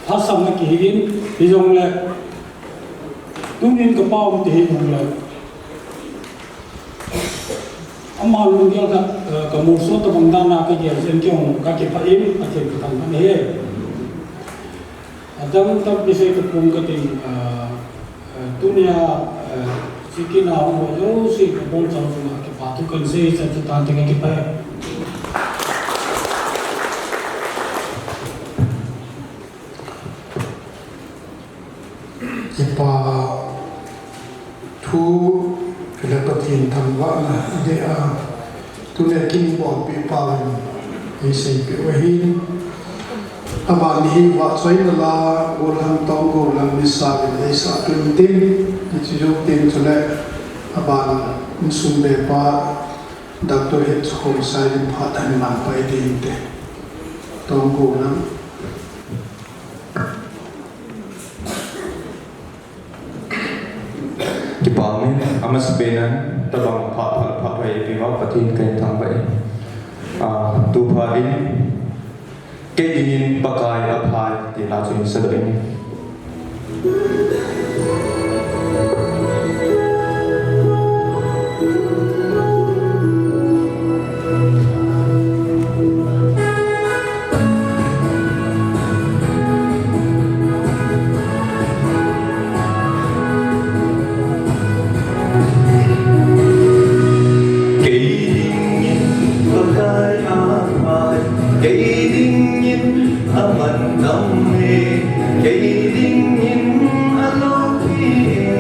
lhasam a kihi in, hijongle tunin kapa um ti hijongle, ama lunggel khat, eh, kamolso tobang dan a kagel jeh in kei jong kakipah in, Pathen kathangvah e. Adang tampi sei tapong kating, eh, eh, tunia, eh, hiche kin a hung ho jouse kabonchauva chunga kipa thu kahin sei chan chu tante, kakipah e. Kipa thu, chule Pathen thangvahna dei a, tuni kin bolpeh pau in eiseipeh u ahin. Aban hi vahchoina la, gollhang Tonggou Lam misa in eisah pen tin, hiche jou tin chule aban insung bepa Doctor Hetsukhongsai in phat tah in man pai ding te. Tonggou Lam. Kipa um e, amasapen in tabang phat, phat, phat hoi eipeuva Pathen kahin thangvah e. Ah, tu phat in, Kei dingin Pakai aphai, ti la chu hin sadoh in. Kei dingin Pakai aphai, kei dingin amantam e, kei dingin aloupi e,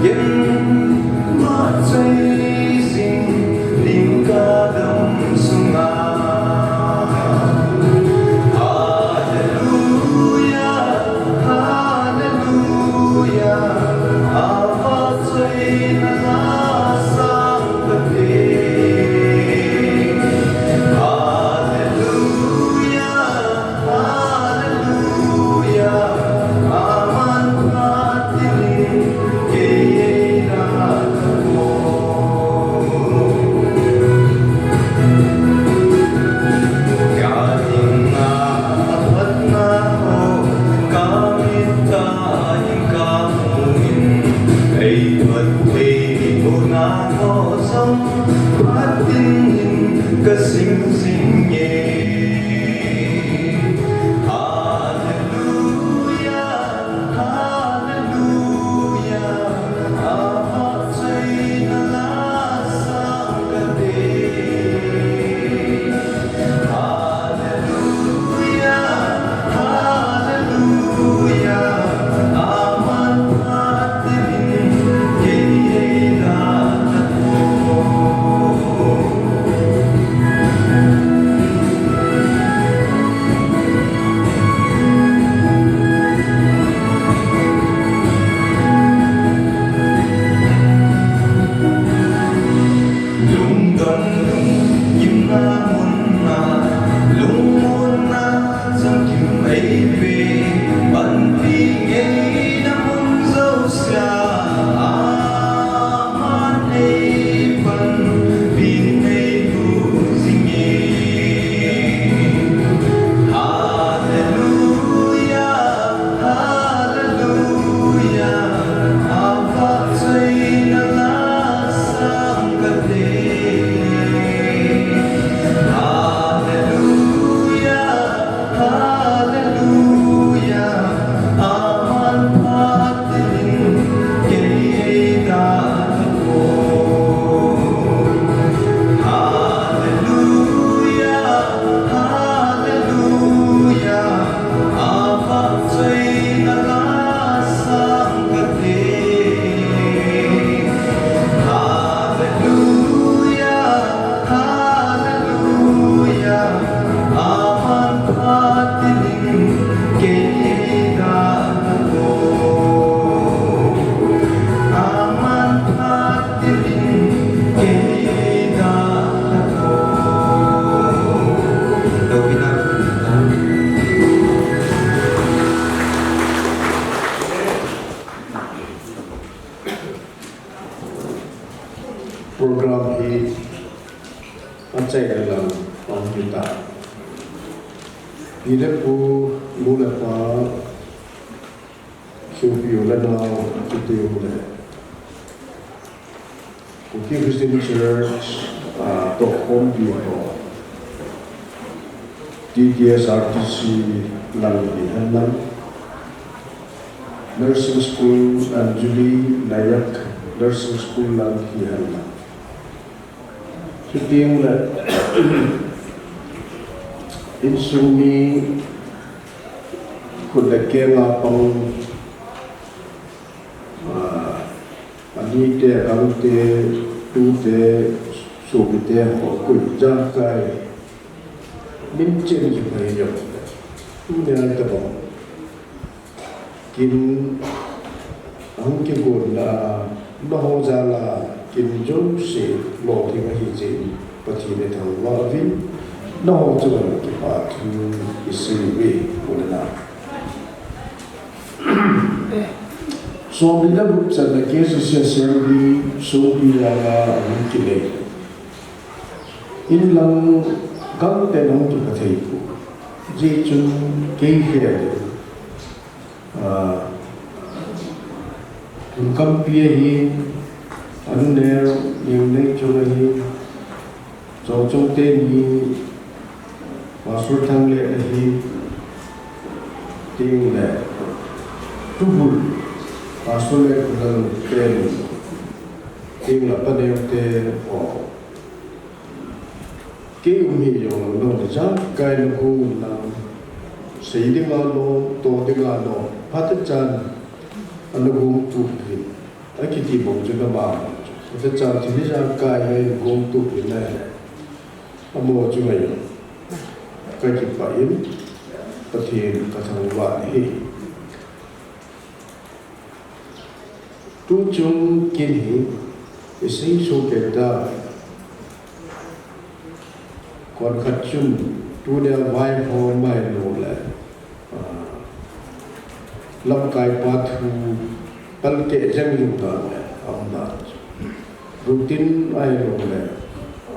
ken vahchoi jing ding ka gam sunga. Hallelujah, hallelujah, avahchoina la sang kate. Hallelujah, hallelujah, Pi le pu, nu le pa, sopi u le nao, chuteng le Kuki Christian Church, ah, tohkhompi ho, T T S R T C lang hihen lang, Nursing School, Anjali Nayak Nursing School lang hihen lang. Chuteng le, insung mi khut le keng a pang, ah, anite, agangte, tute, sopite ho, koi jakai, min chen kiphai jong, tunia tabang kin ahung kigon na, nangho jal a kin jouse lolhing ahi jeh in Pathen ithangvah uvin, nangho chunga kipathu isei uve, u le nao. Somni le gup channa K C C Assembly sopi lang a ahung kinei. Inlang gangtah in ahung kipha thei poi. Hijeh chun kei khel in, ah, Lungkampi ahin, anuneo Neoneichong ahin, Chongchong teni Pastor Thanglel ahin, chuteng le Tubul Pastor Lekhulang teni, chuteng le Paneo te, oh, kei um hi jong lang, nangho jakai na gon lang, sei dinga lom, to dinga lom, phatechan ana gong tup uvin, akiti bang chu nama bang chu. Phatechan thil ijakai hi ana gong tup uvin ahile, amaho chunga jong kakipah in, Pathen kathangvah in ahi. Tuchung kin hi isei soh kei ta. Konkhat chun tunia vaihom ahilou le, ah, lamkai pa thu palkeh jeng lou dan le, aum dan. Routine ahilou le,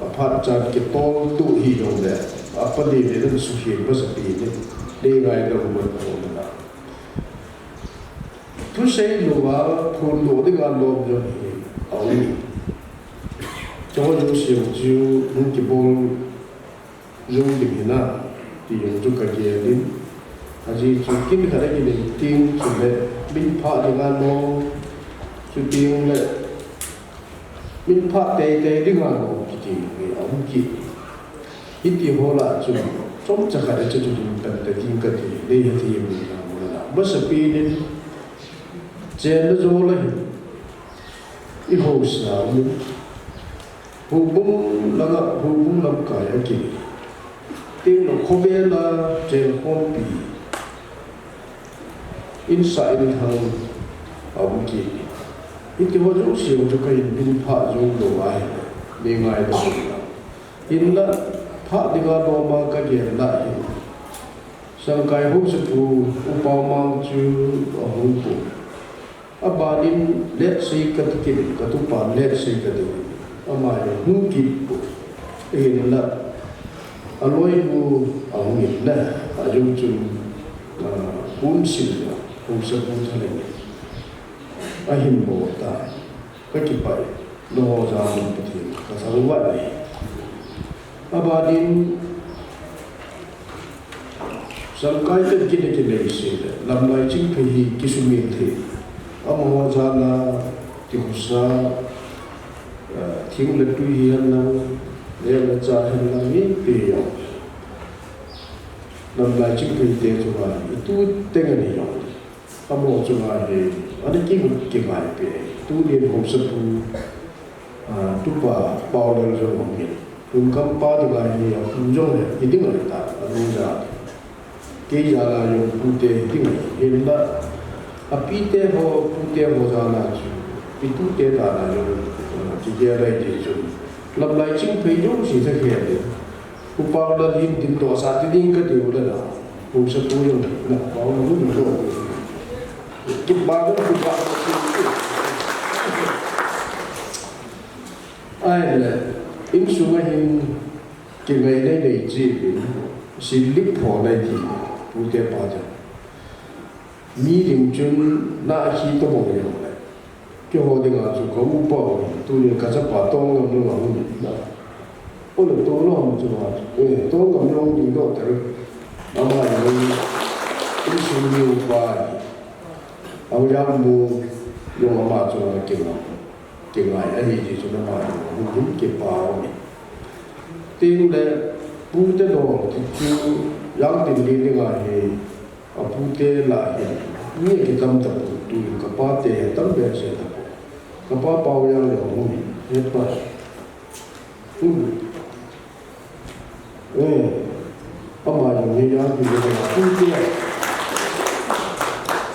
aphat chan kitol tuh hijong le, apani le nan sukhen masapen in, nei ngaidam man aum dan. Thusei louva phondoh dinga lom jong hi aum. Chuho jouse chu hung kibol jong ding hinam ti jong chu kagel in. Ajeh chu kin khat akinei teng chule min phah dinga lom, chuteng le min phah teitei dinga lom kiti hi aum kit. Hitiho lah chun chomcha khat a chu ding pente ding kati, nei hethem ding aum a. Masapen in chenna jol a hin ihaosa uvin, houbung langa, houbung lamkai a kinei, chuteng le khovel a chenkhompi, insah inthang aum kit. Hitiho jouse chu kahin min phah jou lou ahile, nei ngaidam un lang. Hinla, phah dinga lom a kagel lah hin, Sangkai haosapu U Paomang chu ahung pon. Abanin Letsei kati kit in, katupa Letsei kati in, ama jong hung kit pon. Hinla, aloinu ahung in na, ajong chun, ah, Pu Umsil jong haosapu thalheng in ahin bol tai. Kakipah e, nangho jal a Pathen kathangvah e. Abanin, Sangkai ten kin akinei seh le, Lamlai Chingphei hi kisumil thei. Amaho jal a tikhusa, eh, thing le tui hihen lang, neh le chah hihen lang, mipi jong, Lamlai Chingphei te chunga itu teng ahi jong, amaho chunga hi ana kingaipi e. Tunin haosapu, ah, Tupa Paolal jong aum in, Lungkampa dinga hi apu jong le hiding ahitai, anu jal. Kei jal a jong pute hiding ahi. Hinla, apite ho, pute ho jal a chu, itute dan a jong, ah, kigel ahi ti chun, Lamlai Chingphei jouse chu kihei e. Upa Lalhim tin tohsa ti ding kati u le na. Haosapu jong na, Upa Lalhim tin toh. Kipa jong kipa. Ahile, insung a hin kingai nei nei chi in. Silip pho nai ti, pute pa te. Mi lim chun na khi to bong yong le. Keiho dinga chu ka upa u, tuni ka chapa Tongamlal a hung na. O le Tongamlal chu ma, eh, Tongamlal ding doh tel. Ama ni, insung ni upa. Au yang mu, yong ama chu na kinga. Kingai ahi ji chu na ma yong, hung hung kipa u ni. Ting le, pute doh, ti chu, Jangtinlen dinga hi, A pute lah hi, mi kitam tapon, tu ka pa te tam behseh tapon. Ka pa Paoyang le hung hi, he pa. Hmm. Eh, ama jong hi Jangtinlen a pute.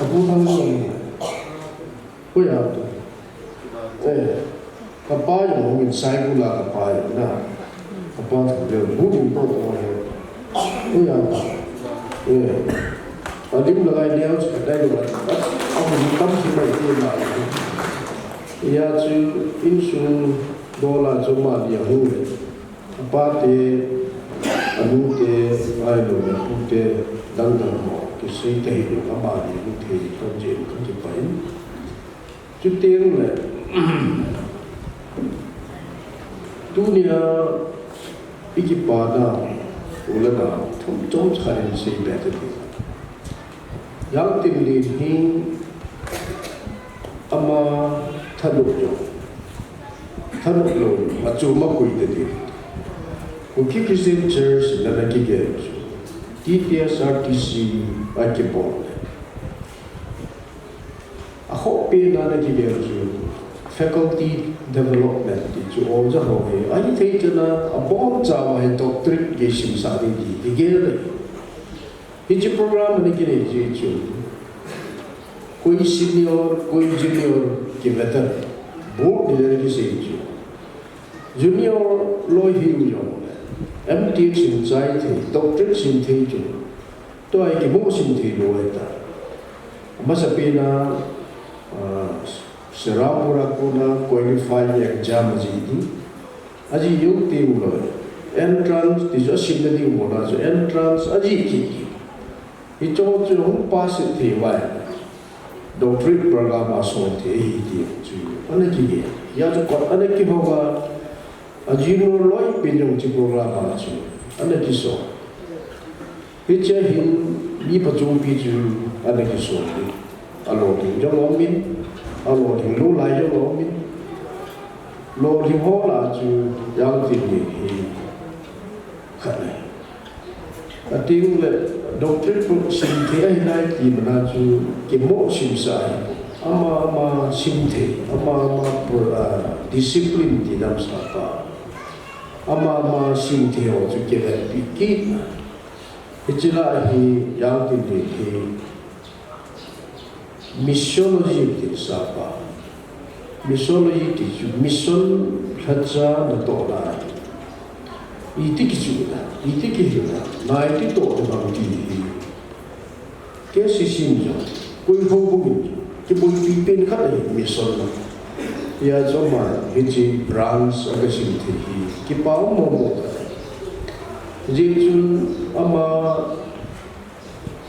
A pu thang jong hi. Hoiya tu. Eh, ka pa jong hung in Saikul a ka pa jong na. Ka pa thu le bu ding po po he. Hoiya tu. Eh. A lim la ngai neo chu ka dai lo. A bu tam chu mai ti na. Hia chu insung dol a chu ama dia hung le. A pa te, a nu te, ahilou le a pu te, dang dang ho, kisei thei lou, ama ni hung thei, kon jen ka kipah in. Chuteng le, tunia i kipana, u le nao, thum chom khat in sei be te ti. Jangtinlen hi ama thanom jong, thanom lou, achom a koi te ti. Kuki Christian Church in ana kigel chu, T T S R T C a kibol le. A khoh pen a ana kigel chu, faculty development ti chu, oja ho hi, ahithei chan a, abonchauva hi doctorate gei simsah ding ti, kigel le. Hiche program ana kinei jeh chun, koi senior, koi junior kivet a, board ni le kisei chu. Junior loi hiu jong, M Th sim chai thei, doctorate sim thei chu, tua hi kimoh sim thei lou ahi ta. Amasapen a, ah, Serampore a kona qualifying exam ajih ding. Ajih jou teng uleh, entrance ti chu asimna ding mona chu entrance ajih kit kit. Hicho chu hung pass thei uva, doctorate program a son thei ahi ti chu ana kigel. Hia chu kot ana kihou va, a junior loi pen jong hiche program a chu ana kiso. Hiche hin mi phachompi chu ana kiso hi. Alolhing jong aumin, alolhing lou lai jong aumin. Lolhing ho lah a chu Jangtinlen hi khat ahi. Ateng le doctorate sim thei ahi nai ti mana chu kimoh simsah ahi. Ama ama sim thei, ama ama pro-, ah, discipline ti damsah pa. Ama ama sim thei ho chu kivetpi kit na. Hiche lah a hi Jangtinlen hi Missiology ti sapa. Missiology ti chu mission lhacha natohna. Iti kichuna, iti kihilna, nai ti toh bang ti hi. K C C in jong, koi ho bou in jong, kiboipi pen khat ahi mission na. Hia chu ama hiche branch a kasim thei hi, kipa um mong mong khat ahi. Hijeh chun ama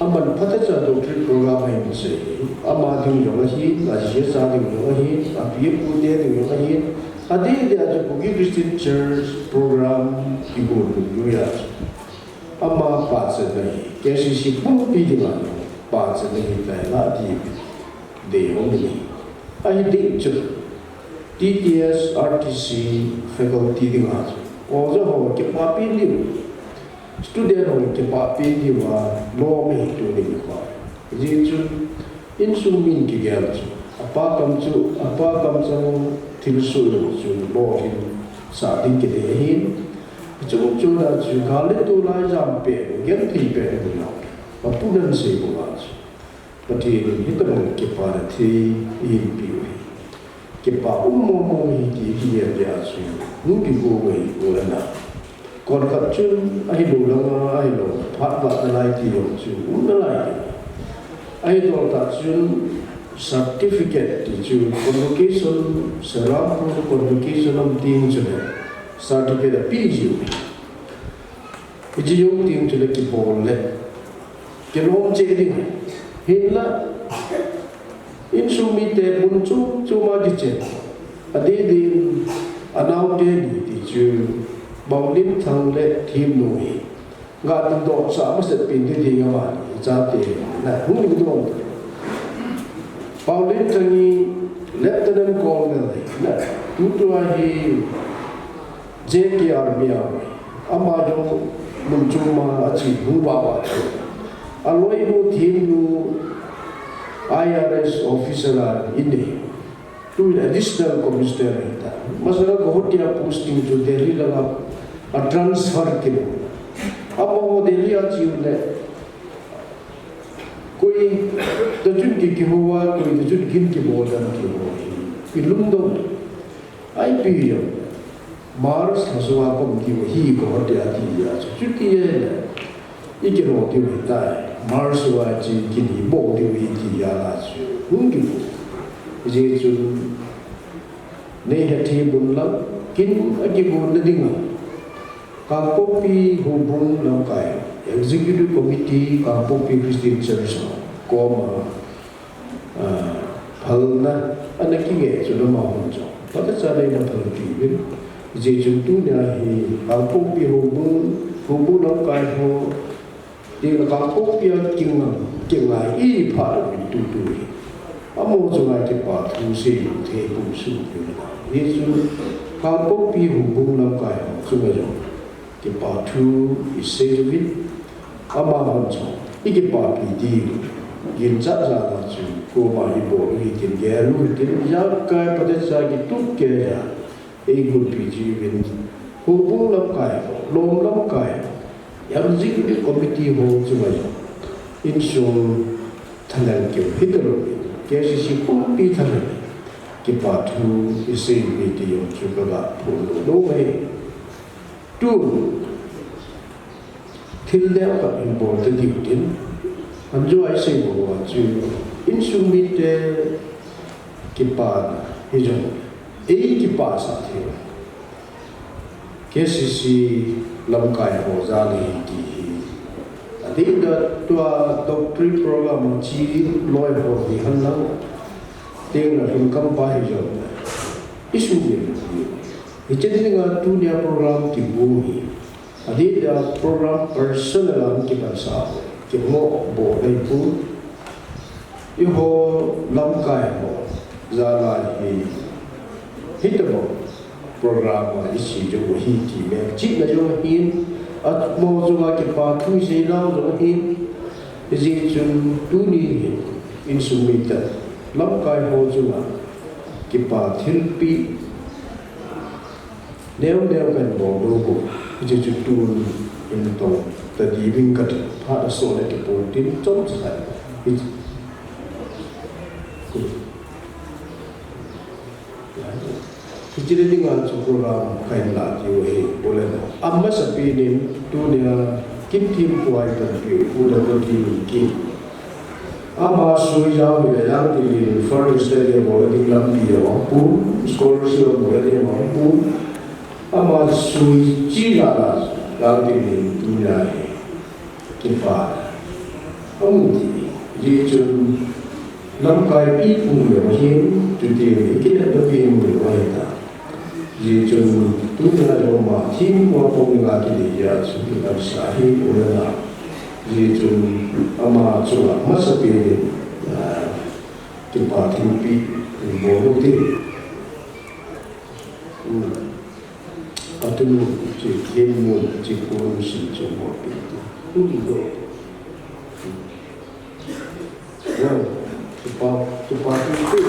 Aman phatecha doctorate program ahin sei hi, ama ding jong ahin, aji acha ding jong ahin, api apu te ding jong ahin, adeh deh a chu Kuki Christian Church program kigon ding jong ahi. Ama pachatna hi, K C C pumpi dinga pachatna ahitai ti dei hung hi. Ahi ding chu, T T S R T C faculty dinga chu, oja ho kipapi diu. Student ho kipapi diuva, lom ahi tuni nikho. Hijeh chun, insung min kigel chu, apa kam chu, apa kamchang thilsoh jong chu, lolhing sah ding kidei ahin. Chung chuna chu, gal le tulai jam pen, genthei pen ahi lou. Apu nan sei bou a chu. Pathen in hitobang kipana thei eihin peh u hi. Kipa um mong mong ahi ti kigel jeh a chu, hung kigo u ahi, u le nao. Kon khat chun ahilou langa, ahilou, phat vat nalai ti jong chu um nalai. Ahitah chun certificate ti chu convocation, Serampore convocation um teng chun certificate ape jiu. Hiche jong teng chule kibol le kilom cheh ding. Hinla insung mite mun chom chom a kichen, adeh din anaote ni ti chu Baolimthang le Themnu hi ga dingdoh sa masat pen ding ding ahi, chate na hung dingdoh. Baolimthang hi Lieutenant Colonel ahi, na tutua hi J K Army a, ama jong mun chom a ache hung vah vah chu. Aloinu Themnu I R S officer a inei. Tun Additional Commissioner ahitai. Masanga Guwahati a posting chu Delhi langa a transfer kit u. Amaho Delhi a che u le, koi toh chun ki, kihou a, koi toh chun kin kibol dan kihou hi ilungdong. Ipi jong March lha sunga kom diu ahi, Guwahati a ti a chu. Chuti ahile ikilo diu ahitai. March sunga chu kin ibol diu ahi ti a la chu hung kipu. Hijeh chun nei hethem un lang, kin akigonna dinga Kangpokpi Houbung lamkai, Executive Committee, Kangpokpi Christian Church koma, ah, phalna ana kinge chu, amahon jong phatecha nei ana phalpi uvin. Hijeh chun tunia hi Kangpokpi Houbung, Houbung lamkai ho, ti la Kangpokpi a kinga, kinga iphat uvin tutu hi. Amaho chunga kipa thu sei u thei pum sung uvin. Hijeh chun Kangpokpi Houbung lamkai ho chunga jong kipa thu isei uvin, amahon jong ikipapi diu ginchat jal a chu koma ibol u hitin, gel u hitin, ijakai phatecha kitup kei a eibolpi jiuvin, Houbung lamkai ho, Lom lamkai ho, Executive Committee ho chunga jong insung thalheng keu hitalouvin, K C C pumpi thalheng kipa thu isei u hiti jong chu kaga phongdoh nom ahi. Tun thil neo khat hin bol ta diu tin, anjo a isei bou a chu insung mite kipana hijongle, ei kipasah thei u K C C lamkai ho jal ahi ti hi. Adeh a tua doctorate program a che loi ho hi henlang, tengle lhun kam pa hijongle isugim u hi. Hiche dinga tunia program kibu hi, adeh a program personal a hung kipansah u, kimoh bou ahipoi. Eiho lamkai ho jal a hi hitobang program a iche jong u ahi ti melchihna jong ahin, amaho chunga kipa thu isei nau jong ahin. Hijeh chun tuni hin insung mite, lamkai ho chunga kipa thilpeh neo neo kahin bol diu ahi. Hiche chu tun in tong ta diuvin kati, phat asot le kipon tin chomcha. Hiche, hiche le dinga chu program kahin la diu ahi, bole na. Amasapen in tunia kin thempu a ipanpiu Pu Doctor T. Minkim. Ama sui jao hile Jangtinlin Foreign Study a bol ding lampi ahung pum, scholarship a bol ding ahung pum. Ama sui cheh jal a Jangtinlin tunia hi kipana amu ti. Hijeh chun lamkai pi pum leu hin, chuti hi kinepna pi mu leu ahitai. Hijeh chun tunia jong ama thempu a pung dinga kidei jeh a chu kipansah ahi, u le nao. Hijeh chun ama chunga masapen in, ah, kipa thilpeh bol u hite. Hmm. Atunu chu, Themnu chu, Pu Lunsin chu bol u hite. Hmm. Well, kipa, kipa thilpeh.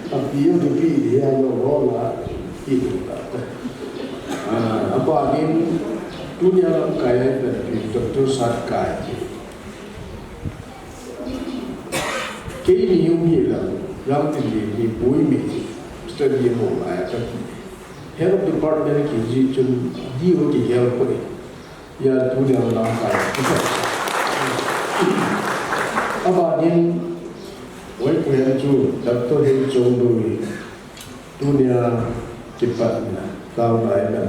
Api jong kipe ding ahi, lo lo la, kipe ta. Ah, aban in, tunia lamkai a ipanpiu Doctor Satkai. Keini hung hi lang, Jangtinlin hi boimi, study mo la ya ka. Head of department kiti chun D O kigel poi. Ya, tunia lamkai. Aban in, Wai Pu Hen chu, Doctor Hen Chong Doi. Tunia kipatna, taona a iman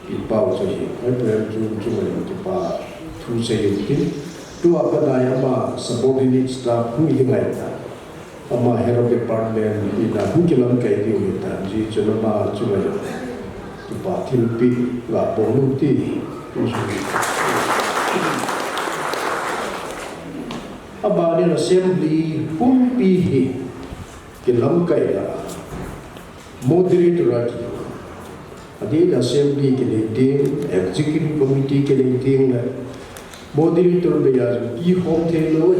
kipau chu hi, hoi poi em, chu, chu mai kipa thu sei u tin. Tua pat a ama subordinate staff hung hi ngai ta. Ama head of department in a hung kilamkai diu hi ta. Hijeh chun ama chu mai kipa thilpeh ga bol u ti. Abanin assembly pumpi hi kilamkai a moderator a ki, adeh in assembly kinei teng, executive committee kinei teng le moderator beiya jong kihom thei lou.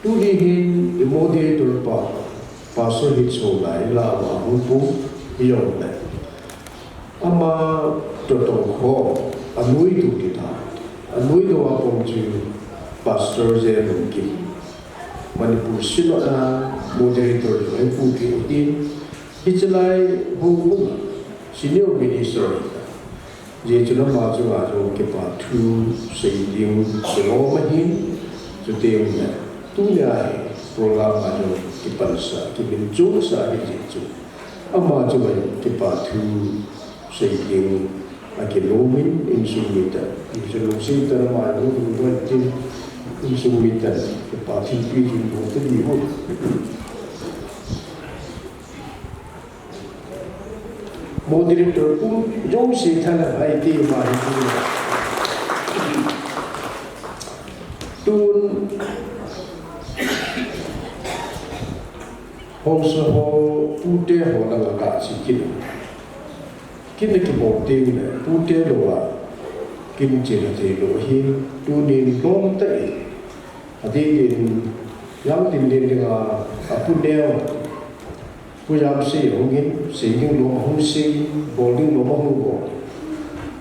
Tuni hin i moderator pa, Pastor Hitsho lai la ma hung pu hi jong le, ama toh tong kho, anoi tu ti ta. Anoi tu a pom chu Pastor J. Lungkim, Manipur Synod a moderator chu ahi pu ti u tin, hiche lai hung um senior minister ahi ta. Hijeh chun ama chunga jong kipa thu sei ding kilom ahin, chuteng le tunia hi program a jong kipansa, kiminchonsa ahi jeh chun ama chunga jong kipa thu sei ding akilom in, insung miten, insung lungset tah in ama jong lungdon tin, insung miten kipa thilpeh jing bol ta diu. Moderator pu jouse thanom ahi ti ma hi tu. Tun haosa ho, pute ho langa kache kit. Kit na kibol teng le pute lou a kin chena thei lou ahi. Tunin lom tah in, adeh in, Jangtinlen dinga apu neo Pu Jamsei ahung in, sei ding lom ahung sei, bol ding lom ahung bol.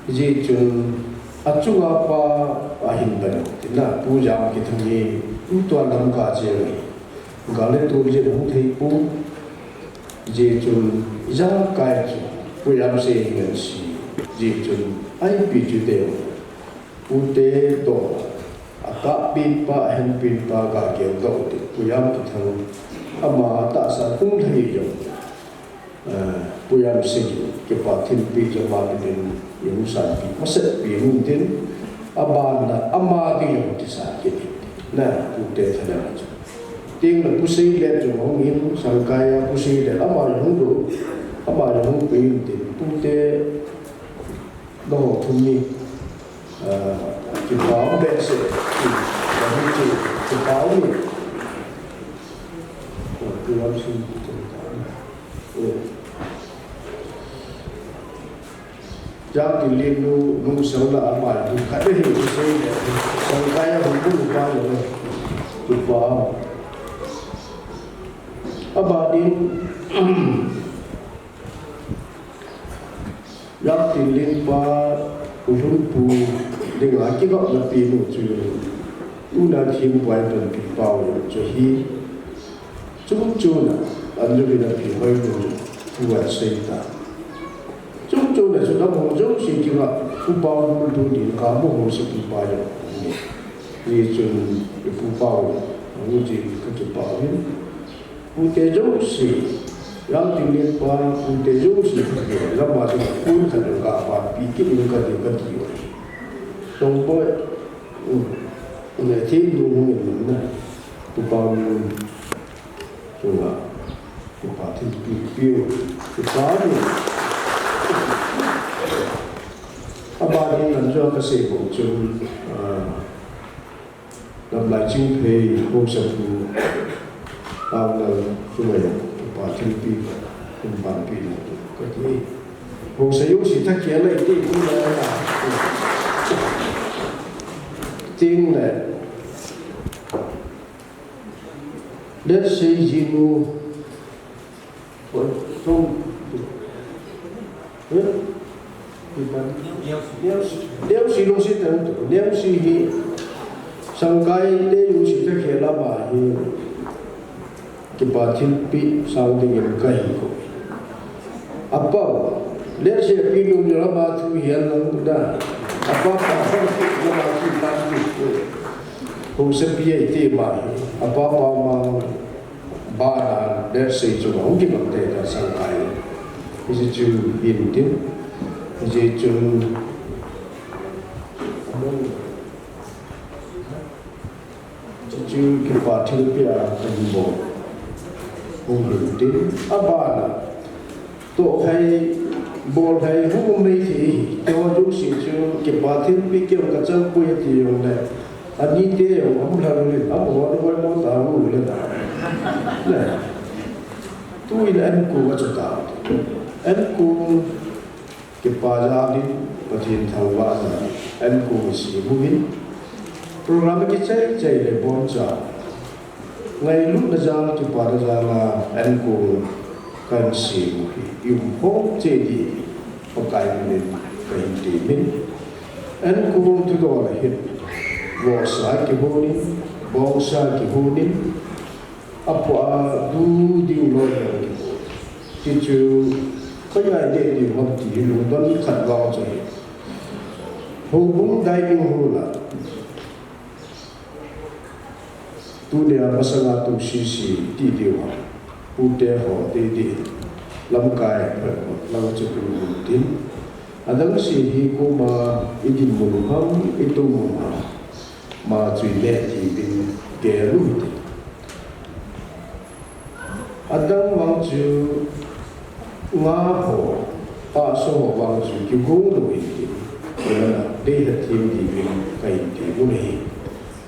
Hijeh chun achunga pa ahin pan tina, Pu Jamkithang hi, tu tua lam kache ahi. Gal le tol jeh in hung thei pon. Hijeh chun ijakai chu Pu Jamsei hi ngen si. Hijeh chun ipi chu teu, pute toh, akahpen pa, ahenpen pa ga geldoh u tin, Pu Jamkithang ama tahsa hung lhai jong, eh, Pu Jamsei kipa thilpeh jong ama penin, i hung sanpeh masat pen u tin, abanna ama ding jong kisan kit in, na, pute thanom chu. Teng le Pu Seilet jong hung in, Sangkai a Pu Seilet, ama jong hung doh, ama jong hung pe in tin, pute Lou thum ni, ah, kipa um behseh, kipa um ni. Kipa um ni. Oh, kipa um sung, oh. Jangtinlen nu, nu sang la ama, nu khat hi, nu sei le, sang kaya hung bu pa le, kipa um. Abanin, Jangtinlen pa, U Lhunpu dinga kigapna pen u chu, U Nathem Buai panpi pau chu ahi. Chungchon a, anjui na pi hoi nu chu ahin sei ta. Chungchon a chu nam ho jouse kigap, Pu Pau nu tu din ka mu ho se Pu Pa jong. Ni chun Pu Pau, nu ji ka kipah in. Pute jouse, Jangtinlen pa, pute jouse, lama chu kun khat ka pa pi kit in ka ti ka ti u. Tongboi, um, ne thim du hung in na, Pu Pau nu, chunga, Pu Pa thil pi, pi u, Pu Pa nu. Abanin nan jo ka sei bou chun, ah, Lamlai Chingphei, Haosapu, Taonal, Chulai, Upa Thilpi, Umpanpi, Kati. Haosa jouse thakhel a iti, iti la, ting le. Let's say, Jinu, Neosi, Neosi lungset tah tu, Neosi hi Sangkai te lungset thakhel a ama hi kipa thilpeh sang dingin kahi ko. Apa, let's say, pi lung ni lama thu hian lang da. Apa pa, lama thu ta tu. Haosapi a iti ama hi. Apa pa ma Bana, ber sei chu hung kibang te ta sang kai. Hiche chu hin tin. Hiche chu, hiche chu kipa thilpeh a kan bol. Hung hin tin. Abana. Toh khai, bol khai, hung um mai thei, keiho jouse chu, kipa thilpeh keu ka chang poi ti jong le, ani te jong, um lha lou le, amaho na hoi mo ta u le ta. Le. Tuin an ku ka chu ta. An ku, kipa jal in, Pathen thangvah jal in, an ku si mu hin. Program kichai chai le bon cha. Ngailutna jal, kipana jal a, an ku kan sem u hi, i um khom cheh ding, Pakai min in kahin temin. An ku thudol a hin, vohsa kihon in, bongsa kihon in, apoh a du diu loi a kihon. Tichu, koi a i deh diu ham ti hi lungdon khat vang chu hi. Houbung dining hall a, Tunia masanga tu sisi ti diu ham. Pute ho ti di. Lamkai phat lang chu pu tin. Adang si hi koma i dinmun ham, i tumun ham. Ma chu i neh ti bin gel u hite. Adang vang chu nga ho, pahsa ho vang chu kigong lou hin tin, kona dei hethem ding in kahin ti u ahi.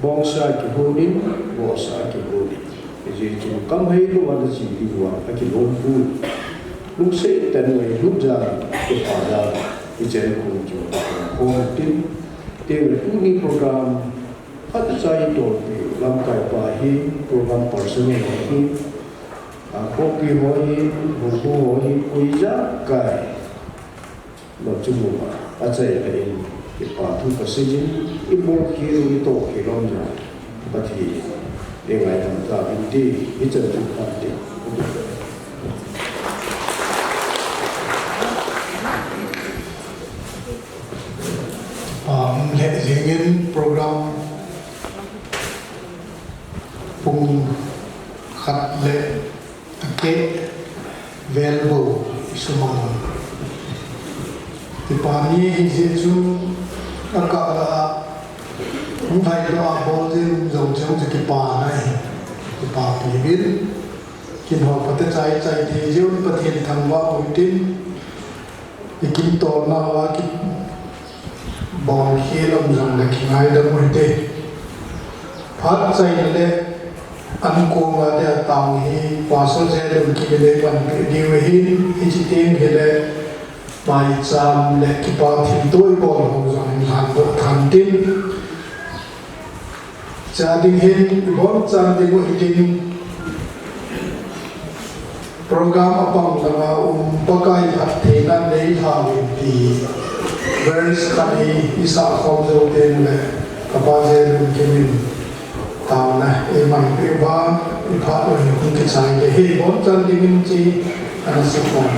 Bongsa kihon in, vohsa kihon in. Hijeh chun kamhei lou a nache diu vang akilom poi. Lungset tah in ngailut jal in, kipa jal in, hiche an ku chu akhom tin, tin tuni program Phat chai tolpi lamkai pa hi, program person hi, a, copy ho hi, buku ho hi, koi ja kai. Lo chu mu a, achai le in, kipa thu kasei in, i bol khel u, i toh khel u jong, Pathen in, i ngaidam tauvin ti, hichan chu phat te. Um, le jingin program pung khat le akeh vel bou i sumang. Kipa ni hijeh chun akah a hung hai lo a bol jing jong chang chu kipa nai. Kipa pi bin kin ho pate chai chai thei jeh un Pathen thangvah u hitin. I kintolna uva kibol khel um jongle kingaidam u hite. Phat chaina le an koma dia tao hi Pastor Jalun Kimin in panpi diu ahin, hiche teng hile maicham le kipa thilto i bol ho jong in lhan doh than tin. Cha ding hin, ibon chan ding u hitin, program apang langa um Pakai phattheina nei lhau in ti verse khat hi i sah khom jou teng le, ka pa Jalun Kimin taona eiman peh uva, i phat u hi hung kichai te hi, ibon chan ding in chi ana sa khom.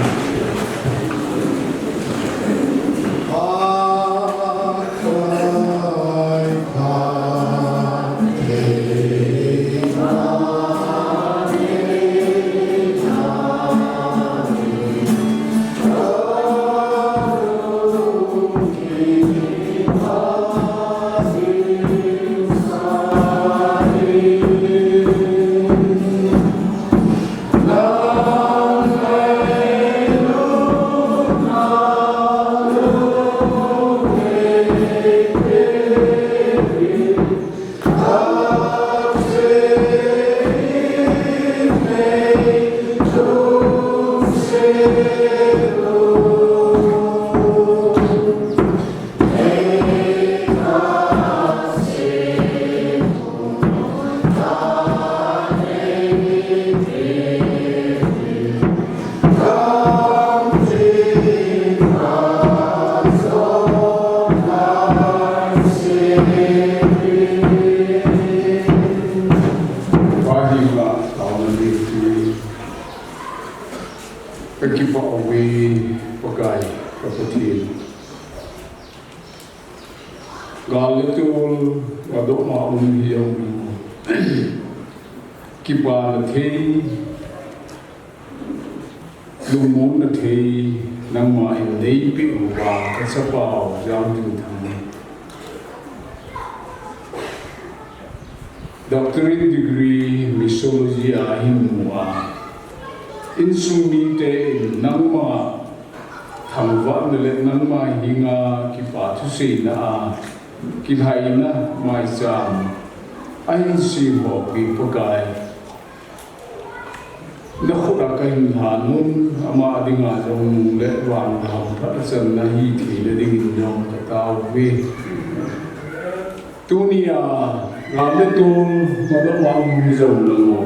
Ka kipah uve, Pakai, ka Pathen. Gal le tol, ka doh ma um hi jong in. Kipana thei, lungmonna thei, nangma in neipeh uva, kachapau Jamtinthang. Doctorate degree Missiology a hin mu a, insung mite in nangma thangvahna le nangma henga kipa thuseina a, kilhaina maicham ahin semhopi Pakai. Nakhut a kahin lhan un, ama dinga jong nung le vang hamphat a channa hitheina dingin jong katao uve. Tunia, ram le tol, madoh a um hijongleng o,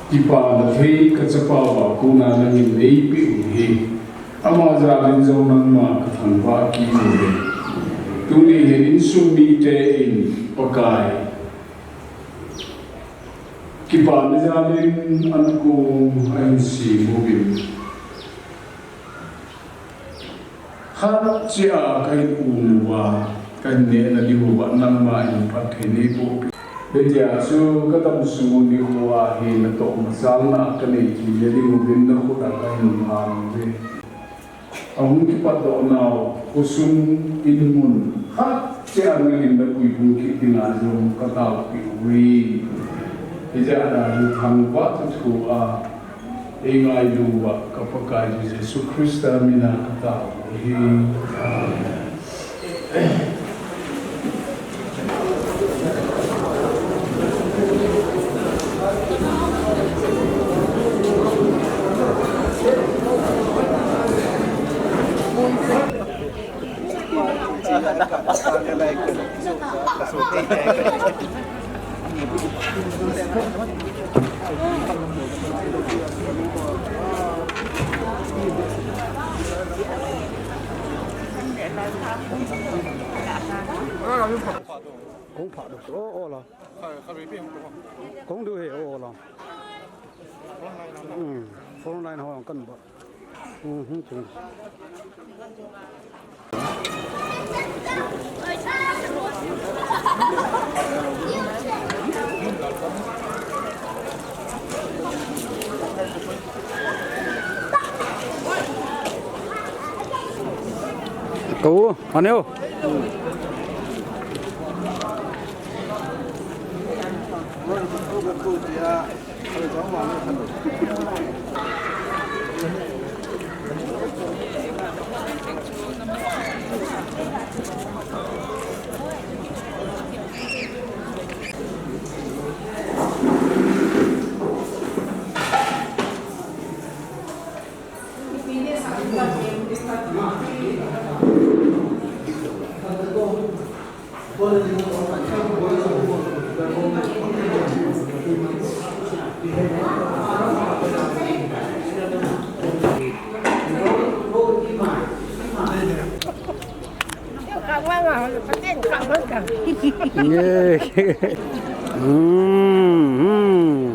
kipana thei kachapauva kona nangin neipeh u hi, ama jalin jong nangma kathangvah kit uve. Tuni hin insung mite in Pakai, kipana jalin an kong ahin sem uvin, khat cheh a kahin um uva, kahin nehna diuva nangma in phatthei neiboh peh. Hitia chu kadamsung u nikho a hi natoh machalna kanei theina diuvin nakhut a kahin lhan uve. Ahung kipatdoh nau khosung in mun khat cheh a nangin napuihung kit dinga jong kataopeh uve. Hitia hi thangvah thuthu a eingailu uva ka Pakai Jesu Christa mina katao uve. Amen. Kong pha du, o, o la. Kong du he, o, o la. Hmm, front line ho kan ba. Hmm, hmm, hmm. Kau, aneo. Nge. Hmm, hmm.